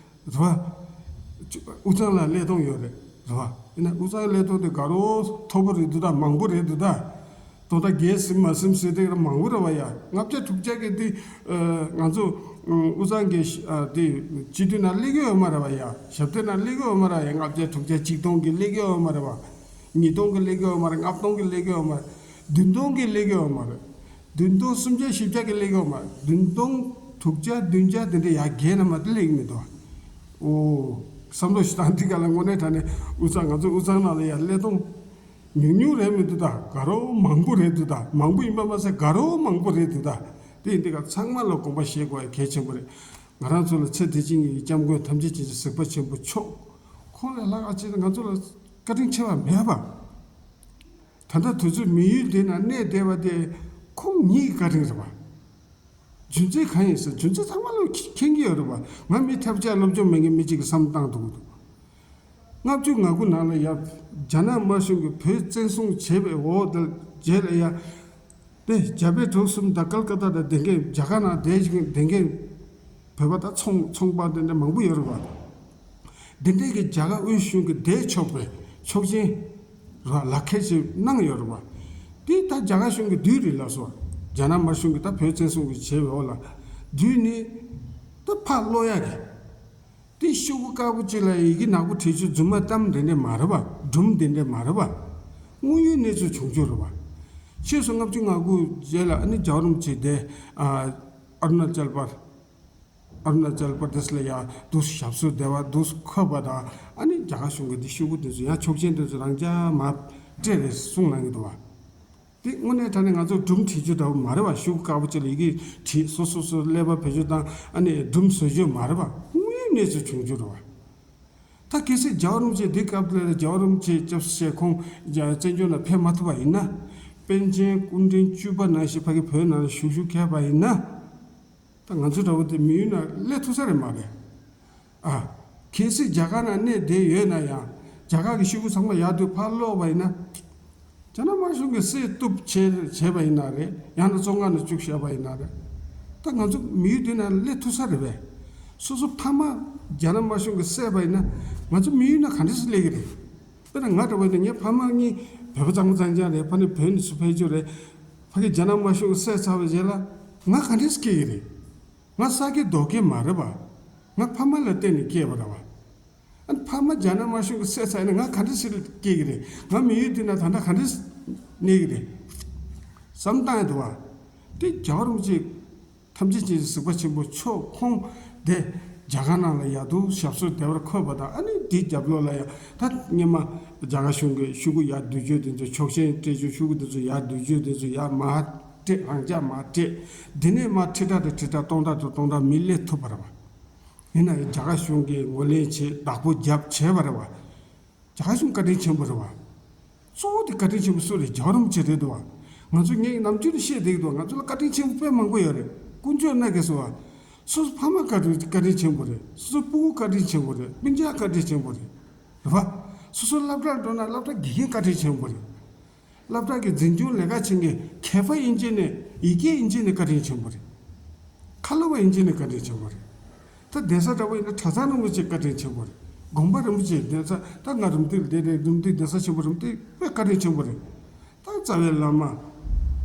བ། དབུས་གཙང་ལ་ཀླད་སྟོང་ཡོད་རེད། རེད་བ། ཡིན་ན་དབུས་གཙང་ཀླད་སྟོང་དེ་དགའ་རབ་མཐོ་པོ་རེད་འདུག་ད་མང་པོ་རེད་འདུག་ད། དོ་ད་རྒྱལ་ཟིན་མ་ཟིན་ཟེར་དེ་མང་པོ་རེད་བ་ཡ། ལྔ་བརྒྱ་དྲུག་བརྒྱ་གི་དེ། ང་ཚོ་དབུས་གཙང་གི་དེ་སྤྱི་འཐུས་ནང་སླེབས་ཀྱི་ཡོད་མ་རེད་བ་ཡ། ཞབས་སྟེགས་ནང་སླེབས་ཀྱི་ཡོད་མ་རེད་ཡ། ལྔ་བརྒྱ་དྲུག་བརྒྱ་ཆིག་སྟོང་གི་སླེབས་ཀྱི་ཡོད་མ་རེད་བ། ཉིས་སྟོང་གི་སླེབས་ཀྱི་ཡོད་མ་རེད། ལྔ་སྟོང་གི་སླེབས་ཀྱི་ཡོད་མ་རེད། བདུན་སྟོང་གི་སླེབས་ཀྱི་ཡོད་མ་རེད། བདུན་སྟོང་སུམ་བརྒྱ་བཞི་བརྒྱ་གི་སླེབས་ཀྱི་ཡོད་མ་རེད། བདུན་སྟོང་དྲུག་བརྒྱ་བདུན་བརྒྱ་དེ་འདྲ་ཡར་བརྒལ་ན་མ་གཏོགས་སླེབས་ཀྱི་མི་འདུག་ཨོ། བསམ་བློ་ཞིག་བཏང་དུས་ག་ལ་དངོས་གནས་དྲང་གནས་དབུས་གཙང་ང་ཚོ་དབུས་གཙང་ནང་ལ་ཡར་ཀླད་སྟོང་ཉུང་ཉུང་རེད་མི་འདུག་ད་དགའ་རབ་མང་པོ་རེད་འདུག་ད་མང་པོ་ཡིན་པ་མ་ཟད་དགའ་རབ་མང་པོ་རེད་འདུག་ད་དེ་ཡིན་དུས་ག་ཚང་མ་ལ་དགོངས་པ་བཞེས་དགོས་ཡ་གལ་ཆེན་པོ་རེད། ང་རང་ཚོ་ལ་ཚེ་འདི་ཕྱི་གཉིས་ཀྱི་སྐྱབས་མགོན་ཐམས་ཅད་མཁྱེན་ཅིང་གཟིགས་པ་ཆེན་པོ་མཆོག་ཁོང་ལས་ལྷག་ཨ་ཅེ་ང་ཚོ་ལ་བཀའ་དྲིན་ཆེ་བ་མེད་པ། ད་ལྟ་དུས་ཚོད་མི་ཡུལ་འདི་ན་གནས་བསྡད་པ་དེ་ཁོང་ཉིད་ཀྱི་བཀའ་དྲིན་རེད་པ། རྒྱུ་མཚན་གང་ཡིན་ཟེར་རྒྱུ་མཚན་ཚང་མ་ལ་མཁྱེན་གྱི་ཡོད་རེད་པ། ང་མི་ཐབས་ཆག་སློབ་སྦྱོང་མེད་མཁན་མི་གཅིག་གིས་བསམ་བཏང་ཐུབ་ཀྱི་འདུག་ལྔ་བཅུ་ང་དགུ་ནང་ལ་ཡ་རྒྱ་ནག་དམར་གཞུང་གིས་བོད་བཙན་བཟུང་བྱས་པའི་འོག་དེ་རྗེས་ལ་ཡ། དེ་རྒྱ་བལ་འབྲུག་གསུམ་དང་ཀལ་ཀ་ཏ་དང་དེ་འགན་རྒྱ་གར་ནང་བསྡད་ཀྱི་དེ་འགན་བོད་པ་དང་ཚོང་ཚོང་པ་དེ་འདྲ་མང་པོ་ཡོད་རེད་པ། དེ་འདྲས་ཀྱི་རྒྱ་གར་དབུས་གཞུང་གིས་བསྡད་ཆོག་པའི་ཆོག་མཆན་ར་ལག་ཁྱེར་ཅིག་གནང་ཡོད་རེད་པ། དེ་ད་རྒྱ་གར་གཞུང་གིས་བསྡུས་རེད་ལབ་སོང་། རྒྱ་ནག་དམར་གཞུང་གིས་ད་བོད་བཙན་བཟུང་གི་བྱས་པའི་འོག་ལ་བསྡུས་ནས་ད་ཕར་སློག་ཡག་གི། དེ་ཤོག་གུ་དཀར་པོ་གཅིག་ལ་ཡི་གེ་ནག་པོ་བྲིས་རྒྱུ་རྫུན་མ་གཏམ་དེ་འདྲས་མ་རེད་པ། སྒྲུང་དེ་འདྲས་མ་རེད་པ། དངོས་ཡོད་གནས་ཚུལ་བྱུང་རྒྱུ་རེད་པ། ཕྱིས་སུ་ལྔ་བཅུ་ང་དགུ་རྗེས་ལ་ཨ་ནི་རྒྱལ་བ་རིན་པོ་ཆེ་དེ་ཨ་ཨ་རུ་ན་ཅལ་པར། ཨ་རུ་ན་ཅལ་པར་དེ་སི་ལ་ཡ་འདུག་ཞབས་སོར་བདེ་བ་འདུག་འཁོད་པ་དང་ཨ་ནི་རྒྱ་གར་གཞུང་གིས་འདི་ཤོག་གུ་དེ་ཚོ་ཡང་ཆོག་མཆན་དེ་ཚོ་རང་འཇགས་མར་སྤྲད་རེད་གསུངས་གནང་གི་འདུག་བ། དེ་དངོས་གནས་དྲང་གནས་ང་ཚོ་སྒྲུང་བྲིས་རྒྱུ་འདྲ་བོ་མ་རེད་བ། ཤོག་གུ་དཀར་པོ་གཅིག་ལ་ཡི་གེ་བྲིས་སོ་སོ་སོ་ཀླད་པ་བེད་སྤྱོད་བཏང་ཨ་ནི་སྒྲུང་བཟོ་རྒྱུ་མ་རེད་བ། དངོས་ཡོད་གནས་ཚུལ་བྱུང་རྒྱུ་རེད་བ། ད་གལ་སྲིད་རྒྱལ་བ་རིན་པོ་ཆེ་འདི་སྐབས་ལ་རྒྱལ་བ་རིན་པོ་ཆེ་སྐྱབས་སུ་མཆི་ཁོང་རྒྱ་བཙན་བྱོལ་ནང་ཕེབས་མ་ཐུབ་པ་ཡིན་ན། པཎ་ཆེན་སྐུ་ཕྲེང་བཅུ་པ་ནང་བཞིན་ཕ་གི་བོད་ནང་ལ་བཞུགས་བཞུགས་མཁས་པ་ཡིན་ན། ད་ང་ཚོ་འདྲ་བོ་དེ་མི་ཡུལ་ནང་སླེབས་ཐུབ་ས་རེད་མ་རེད། ཨ། གལ་སྲིད་རྒྱ་གར་ནང་གནས་བསྡད་ཡོད་ན་ཡང་རྒྱ་གར་གྱི་ཤོག་གུ་ཚང་མ་ཡར་དུ་ཕར་སློག་པ་ཡིན་ན། རྒྱ་ནག་དམར་གཞུང་གིས་བསད་གཏུབ་བྱས་བྱས་པ་ཡིན་ན་རེད། ཡང་ན་བཙོན་ཁང་ནང་བཅུག་བཞག་པ་ཡིན་ན་རེད། ད་ང་ཚོ་མི་ཡུལ་འདི་ནང་སླེབས་ཐུབ་ས་རེད་པས། སོ་སོ་ཕ་མ་རྒྱ་ནག་དམར་གཞུང་གིས་བསད་པ་ཡིན་ན་ང་ཚོ་མི་ཡུལ་ནང་ག་འདྲ་སེ་སླེབས་ཀྱི་རེད། དཔེར་ན་ང་འདྲ་བོ་ཡིན་ན་ངའི་ཕ་མ་གཉིས་བོད་པ་གཙང་མ་གཙང་རྐྱང་རེད། ཕ་ནི་བོད་ནས་སུ་ཕེབས་རྒྱུ་རེད། ཕ་གི་རྒྱ་ནག་དམར་གཞུང་གིས་བསད་ཚར་བའི་རྗེས་ལ་ང་ག་འདྲ་སེ་སྐྱེ་གི་རེད། ང་ས་སྐྱེས་རྡོ་སྐྱེས་མ་རེད་པ། ང་ཕ་མ་ལ་བརྟེན་ནས་སྐྱེས་པ་རེད་པ། ཨ་ནི་ཕ་མ་རྒྱ་ནག་དམར་གཞུང་གིས་བསད་ཚར་ཡིན་ན་ང་ག་འདྲ་སེ་སྐྱེ་གི་རེད། ང་མི་ཡུལ་འདི་ན་ད་ལྟ་ག་འདྲ་སེ་གནས་གི་རེད། བསམ་བཏང་ཡ་འདུག་བ། དེ་རྒྱལ་བ་རིན་པོ་ཆེ་ཐམས་ཅད་མཁྱེན་ཅིང་གཟིགས་པ་ཆེན་པོ་མཆོག་ཁོང་དེ་རྒྱ་གར་ནང་ལ་ཡར་དུ་ཞབས་སོར་བདེ་བར་འཁོད་པ་དང་ཨ་ནི་དེའི་རྒྱབ་ལོགས་ལ་ཡང་ད་སྔོན་མ་རྒྱ་གར་གཞུང་གིས་ཤོག་གུ་ཡར་བསྡུ་རྒྱུ་དེ་ཚོ་ཆོག་མཆན་སྤྲད་རྒྱུ་ཤོག་གུ་དེ་ཚོ་ཡར་བསྡུ་རྒྱུ་དེ་ཚོ་ཡར་མར་སྤྲད་རང་འཇགས་མར་སྤྲད། དེ་ནས་མར་ཁྲི་ཕྲག་དང་ཁྲི་ཕྲག་སྟོང་ཕྲག་དང་སྟོང་ཕྲག་མི་སླེབས་ཐུབ་པ་རེད་བ། ཡིན་ན་ཡང་རྒྱ་གར་གཞུང་གིས་ངོས་ལེན་བྱས་བདག་པོ་བརྒྱབ་བྱས་པ་རེད་བ། རྒྱ་གར་གཞུང་བཀའ་དྲིན་ཆེན་པོ་རེད་བ། གཙོ་བོ་དེ་བཀའ་དྲིན་ཆེན་པོ་སུ་རེད། རྒྱལ་བ་རིན་པོ་ཆེ་རེད་འདུག་བ། ང་ཚོ་ངས་ནམ་རྒྱུན་ནས་བཤད་བསྡད་ཀྱི་འདུག་ང་ཚོ་ལ་བཀའ་དྲིན་ཆེན་པོ་དཔེ་མང་པོ་ཡོད་རེད། དཀོན་མཆོག་མནའ་སྐྱེལ་སོང་བ། སོ་སོ་ཕ་མ་བཀའ་དྲིན་བཀའ་དྲིན་ཆེན་པོ་རེད། སོ་སོ་སྤུ་གུ་བཀའ་དྲིན་ཆེན་པོ་རེད། སྤུན་ཀྱག་བཀའ་དྲིན་ཆེན་པོ་རེད། རེད་བ། སོ་སོ་སློབ་གྲྭར་འགྲོ་ན་སློབ་གྲྭ་དགེ་རྒན་བཀའ་དྲིན་ཆེན་པོ་རེད། སློབ་གྲྭ་གི་འཛིན་སྐྱོང་ལས་ཀ་བྱེད་མཁན་མཁས་པ་ཡིན་གཅིག་ནས་ཡི་གེ་ཡིན་གཅིག་ནས་བཀའ་དྲིན་ཆེན་པོ་རེད། ཁ་ལོ་བ་ཡིན་གཅིག་ནས་བཀའ་དྲིན་ཆེན་པོ་རེད། ད་གདན་ས་འདྲ་པོ་ཡིན་ན་གྲྭ་ཚང་རིན་པོ་ཆེ་བཀའ་དྲིན་ཆེན་པོ་རེད། དགོན་པ་རིན་པོ་ཆེ་གདན་ས་ད་ང་རུམ་བཏེག་དེ་རེད། རུམ་བཏེག་གདན་ས་ཆེན་པོ་རུམ་བཏེག་དཔེ་བཀའ་དྲིན་ཆེན་པོ་རེད། ད་རྩ་བའི་བླ་མ་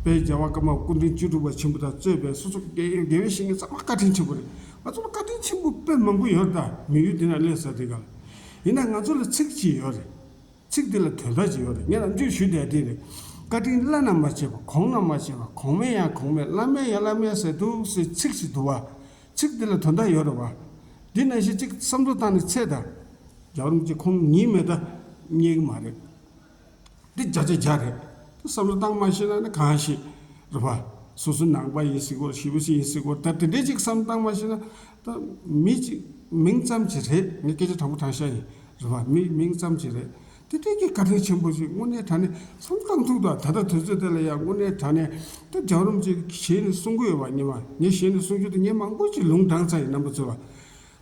དཔལ་རྒྱལ་བ་ཀརྨ་པ་སྐུ་ཕྲེང་བཅུ་དྲུག་པ་ཆེན་པོ་དང་གཙོས་པའི་སོ་སོ་དགེ་དགེ་བའི་བཤེས་གཉེན་ཚང་མ་བཀའ་དྲིན་ཆེན་པོ་རེད། ང་ཚོ་ལ་བཀའ་དྲིན་ཆེན་པོ་དཔེ་མང་པོ་ཡོད་རེད། ད་མི་ཡུལ་འདི་ན་སླེབས་ས་དེ་ག་ལ་ཡིན་ན་ང་ཚོ་ལ་ཚིག་ཅིག་ཡོད་རེད། ཚིག་འདི་ལ་དོན་དག་ཅིག་ཡོད་རེད། ངས་ནམ་རྒྱུན་ཞུས་བསྡད་དེ་རེད། བཀའ་དྲིན་བླ་ན་མ་མཆིས་པ། གོང་ན་མ་མཆིས་པ། གོང་མའི་ཡང་གོང་མའི། བླ་མའི་ཡང་བླ་མའི་ཟེར་འདུག་ཟེར་ཚིག་ཅིག་འདུག་བ། ཚིག་འདི་ལ་དོན་དག་ཡོད་རེད་བ། འདི་ནང་བཞིན་གཅིག་བསམ་བློ་བཏང་ནས་ཚེ་དང་། རྒྱལ་བ་རིན་པོ་ཆེ་ཁོང་ཉིད་མེད་ད་རྙེད་ཀྱི་མ་རེད། འདི་བརྒྱ་ཆ་བརྒྱ་རེད། བསམ་བློ་བཏང་མ་ཤེས་ན་ནི་གང་ཤེས་རེད་བ། སོ་སོ་ནང་པ་ཡིན་སྲིད་སྐོར། ཞེ་པོ་ཅིག་ཡིན་སྲིད་སྐོར། ད་དེ་འདྲས་ཅིག་བསམ་བཏང་མ་ཤེས་ན། ད་མི་ཅིག་མིང་ཙམ་ཅིག་རེད། ངས་སྐད་ཆ་དྲང་པོ་དྲང་བཞག་ཡིན་རེད་བ། མི་མིང་ཙམ་ཅིག་རེད། དེ་འདྲས་ཀྱི་བཀའ་དྲིན་ཆེན་པོ་ཅིག་དངོས་གནས་དྲང་གནས་བསམ་བཏང་ཐུབ་དང་། ད་ལྟ་དུས་ཚོད་དེ་ལ་ཡང་དངོས་གནས་དྲང་གནས་ད་རྒྱལ་བ་རིན་པོ་ཆེ་ཞལ་ནས་གསུང་གི་ཡོད་བ། ཉི་མ་ངས་ཞལ་ནས་གསུང་རྒྱུ་དེ་ངས་མང་པོ་ཅིག་ལུང་དྲངས་ཚར་ཡིན། རྣམ་པ་ཚོ་ལ།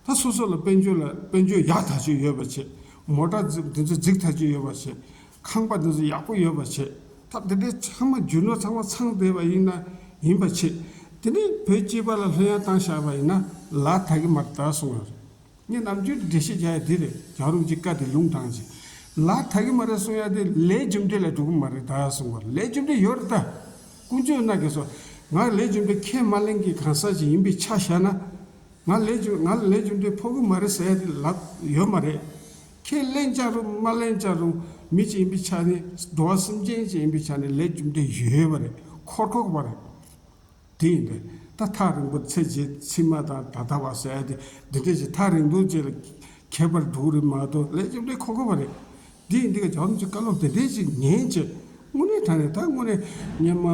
ད་སོ་སོ་ལ་དཔལ་འབྱོར་ལ་དཔལ་འབྱོར་ཡག་ཐག་ཆོད་ཡོད་པ་བྱེད། མོ་ཊ་འདི་ཚོ་རྫིག་ཐག་ཆོད་ཡོད་པ་བྱེད། ཁང་པ་འདི་ཚོ་ཡག་པོ་ཡོད་པ་བྱེད། ད་དེ་འདྲའི་ཚང་མ་རྒྱུ་ནོར་ཚང་མ་ཚང་བསྡད་པ་ཡིན་ན་ཡིན་པ་བྱེད། དེ་ནས་བོད་སྤྱི་པ་ལ་ལྷོད་ཡངས་བཏང་བཞག་པ་ཡིན་ན་ལག་ཐག་གི་མ་རེད་ད་གསུངས་ཡོད་རེད། ངས་ནམ་རྒྱུན་འགྲེལ་བཤད་རྒྱག་ཡ་འདི་རེད། རྒྱལ་བ་རིན་པོ་ཆེའི་བཀའ་དེ་ལུང་དྲངས་བྱས། ལག་ཐག་གི་མ་རེད་གསུང་ཡ་དེ་ལས་རྒྱུ་འབྲས་ལ་འགྲོ་གི་མ་རེད་ད་གསུངས་པ་རེད། ལས་རྒྱུ་འབྲས་ཡོད་རེད་ད། དཀོན་མཆོག་ན་གི་སོ། ང་ལས་རྒྱུ་འབྲས་ཁས་མ་ལེན་གི་གང་ཟག་ཅིག་ཡིན་པའི་ཆ་བཞག་ན། ང་ལས་རྒྱུ་ང་ལ་ལས་རྒྱུ་འབྲས་ཕོག་གི་མ་རེད་ཟེར་ཡ་དེ་ལབ་ཡོད་མ་རེད། ཁས་ལེན་ཀྱང་རུང་མ་ལེན་ཀྱང་རུང་། མི་ཅིག་ཡིན་པའི་ཆ་ནས། འགྲོ་བ་སེམས་ཅན་ཅིག་ཡིན་པའི་ཆ་ནས་ལས་རྒྱུ་འབྲས་ཡོད་པ་རེད། འཁོར་འཁོར་བ་རེད། དེ་ཡིན་དུས་ད་ཐག་རིང་པོ་ཚེ་གཅིག་ཕྱི་མ་དང་ད་ལྟ་བ་ཟེར་ཡ་དེ་འདི་འདྲས་ཅིག་ཐག་རིང་པོ་ཅིག་ལ་ཁྱད་པར་འགྲོ་གི་རེད་མ་གཏོགས་ལས་རྒྱུ་འབྲས་འཁོར་འཁོར་བ་རེད། འདི་ཡིན་དུས་ཀ་རྒྱལ་བ་རིན་པོ་ཆེའི་བཀའ་སློབ་དེ་འདྲས་ཅིག་ཉན་བྱས། དངོས་གནས་དྲང་གནས་ད་དངོས་གནས་སྔོན་མ་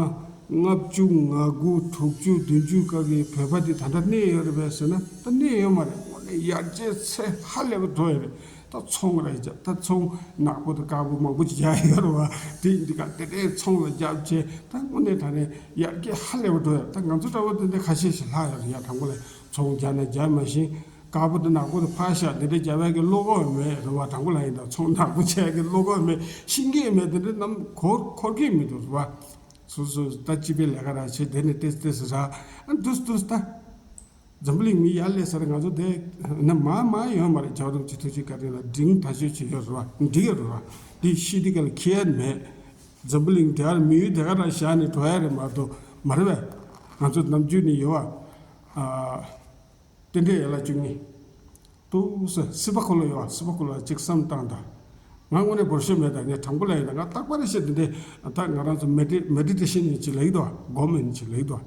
ལྔ་བཅུ་ང་དགུ་དྲུག་ཅུ་བདུན་ཅུ་སྐབས་ཀྱི་བོད་པ་འདི་ད་ལྟ་གནས་ཡོད་རེད་པས་ཟེར་ན་ད་གནས་ཡོད་མ་རེད། དངོས་གནས་ཡར་རྒྱས་ཚད་ཧ་ལས་པ་འགྲོ་ཡོད་རེད། ད་ཚོང་རེད་བྱས། ད་ཚོང་ནག་པོ་དང་དཀར་པོ་མང་པོ་ཅིག་རྒྱག་ཡོད་རེད་བ། དེ་འདི་ག་དེ་འདྲའི་ཚོང་ལ་རྒྱབ་བྱས་ད་དངོས་གནས་དྲང་གནས་ཡར་རྒྱས་ཧ་ལས་པ་འགྲོ་ཡོད། ད་ང་ཚོ་འདྲ་བོ་དེ་འདྲ་ཁ་ཤས་ཤིག་ལྷག་ཡོད་རེད་ཡ། དྲང་པོ་ལ་ཚོང་རྒྱག་ན་རྒྱག་མ་ཤེས། དཀར་པོ་དང་ནག་པོ་དེ་ཕར་བཞག་དེ་འདྲ་རྒྱབ་ཡ་གི་བློ་ཁོག་མེད་རེད་བ། དྲང་པོ་ལ་ཡིན་ད་ཚོང་ནག་པོ་བྱས་ཡ་གི་བློ་ཁོག་མེད། ཤེས་ཀྱི་མེད། དེ་འདྲ་ནམ་འཁོར་འཁོར་གྱི་མི་འདུག་རེད་བ། སོ་སོ་ད་སྤྱི་པའི་ལས་ཀ་ར་བྱེད། དེ་ནས་ཏེས་ཏེས་ར་ཨ་འདུས་འདུས་ད། འཛམ་བུ་གླིང་མི་ཡར་སླེབས་ས་རེད། ང་ཚོ་དེ་ན་མ་མ་ཡོང་མ་རེད། རྒྱལ་བ་རིན་པོ་ཆེ་ཐུགས་རྗེ་བཀའ་དྲིན་ལ་འགྲིག་ཐག་ཆོད་བྱེད་ཡོད་རེད་བ། འགྲིག་ཡོད་རེད་བ། འདི་ཤི་དེ་ག་ལ་ཁྱད་མེད། འཛམ་བུ་གླིང་དེ་གར་མི་ཡུལ་དེ་ག་ར་བཞག་ནས་འགྲོ་ཡ་རེད་མ་གཏོགས་མ་རེད་བས། ང་ཚོ་ནམ་རྒྱུན་ནས་ཡོད་བ། ཨ། རྟེན་འབྲེལ་ཡན་ལག་བཅུ་གཉིས། ཏུ་སི་སྲིད་པ་འཁོར་ལོ་ཡོད་བ། སྲིད་པ་འཁོར་ལོ་གཅིག་བསམ་བཏང་དང་། ང་དངོས་གནས་འབོར་ཤོས་མེད། ད་ངས་དྲང་པོ་ལ་ཡིན་ད་ང་རྟག་པར་བཤད་དེ་འདྲའི་ད་ང་རང་ཚོ་མེ་ཌི་མེ་ཌི་ཊེ་ཤན་ཡིན་ཅིག་ལེགས་འདུག་བ། སྒོམ་ཡིན་ཅིག་ལེགས་འདུག་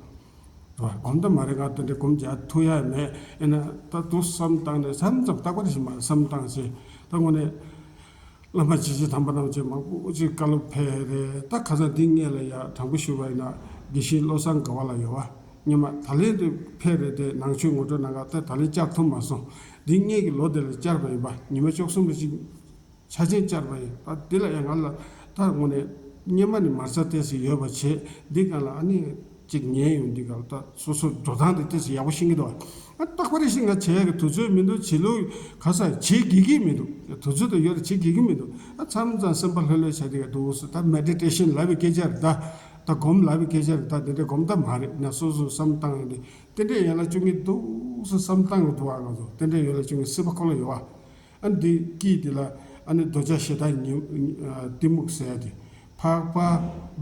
བ། སྒོམ་ད་མ་རེད། ང་དེ་འདྲའི་སྒོམ་རྒྱག་ཐུབ་ཡ་མེད། ཡིན་ན་ད་ཏུ་བསམ་བཏང་ནས་མཚམས་མཚམས་རྟག་པར་ཞིག་མ་བསམ་བཏང་ཞེས་ད་དངོས་གནས། བླ་མ་ཇི་བཞིན་དམ་པ་རྣམས་ཀྱིས་མང་པོ་ཅིག་བཀའ་སློབ་ཕེབས་རེད། ད་ཁ་སང་འདི་སྔོན་ལ་ཡ་དྲང་པོ་ཞུ་བ་ཡིན་ན་དགེ་བཤེས་བློ་བཟང་དགའ་བ་ལགས་ཡོད་བ། སྔོན་མ་ད་ལན་དུ་ཕེབས་རེད་དེ་ནང་ཆོས་ངོ་སྤྲོད་གནང་ག་ད་ད་ལན་བཅར་ཐུབ་མ་སོང་། འདི་སྔོན་གྱི་ལོ་དེ་ལ་བཅར་བ་ཡིན་པ། ཉི་མ་བཅུ་གསུམ་ལ་ཅིག་ཆ་ཆེན་བཅར་བ་ཡིན་པ། འདི་ལ་ཡ་ང་ལ་ད་དངོས་གནས་སྔོན་མ་ནས་མ་རྩ་ཏོག་ཙམ་ཡོད་པ་བྱས། འདི་ག་ལ་ཨ་ནི། གཅིག་ཉན་ཡོང་འདི་ག་ལ་ད་སོ་སོ་འགྲོ་སྟངས་དེ་ཏོག་ཙམ་ཡག་པོ་ཤེས་ཀྱི་འདུག་ཨ་རྟག་པར་ཞིག་ང་བྱེད་ཡག་གི་དུས་ཚོད་མི་འདུག་བྱེད་ལུགས་ག་ས་བྱེད་དགོས་ཀྱི་མི་འདུག་དུས་ཚོད་དུ་ཡོད་རེད། བྱེད་དགོས་ཀྱི་མི་འདུག་ཨ་མཚམས་མཚམས་སེམས་པ་ལྷོད་ལྷོད་བྱས་དེ་ག་འདུག་སུ་ད་མེ་ཌི་ཊེ་ཤན་ལབ་པའི་སྐད་ཆ་རེད་ད། ད་སྒོམ་ལབ་པའི་སྐད་ཆ་རེད་ད། དེ་འདྲའི་སྒོམ་ད་མ་རེད་ན་སོ་སོ་བསམ་བཏང་ཡོང་དེ་དེ་འདྲའི་ཡན་ལག་བཅུ་གཉིས་འདུག་སུ་བསམ་བཏང་གི་འདུག་ཨ་ང་ཚོ་དེ་འདྲའི་ཡན་ལག་བཅུ་གཉིས་སྲིད་པ་འཁོར་ལོ་ཡོད་བ། ཨ་འདི་དཀྱིལ་འདི་ལ་ཨ་ནི་རྡོ་རྗེ་ཞེ་སྡང་གཏི་མུག་ཟེར་ཡ་དེ། འཕགས་པ་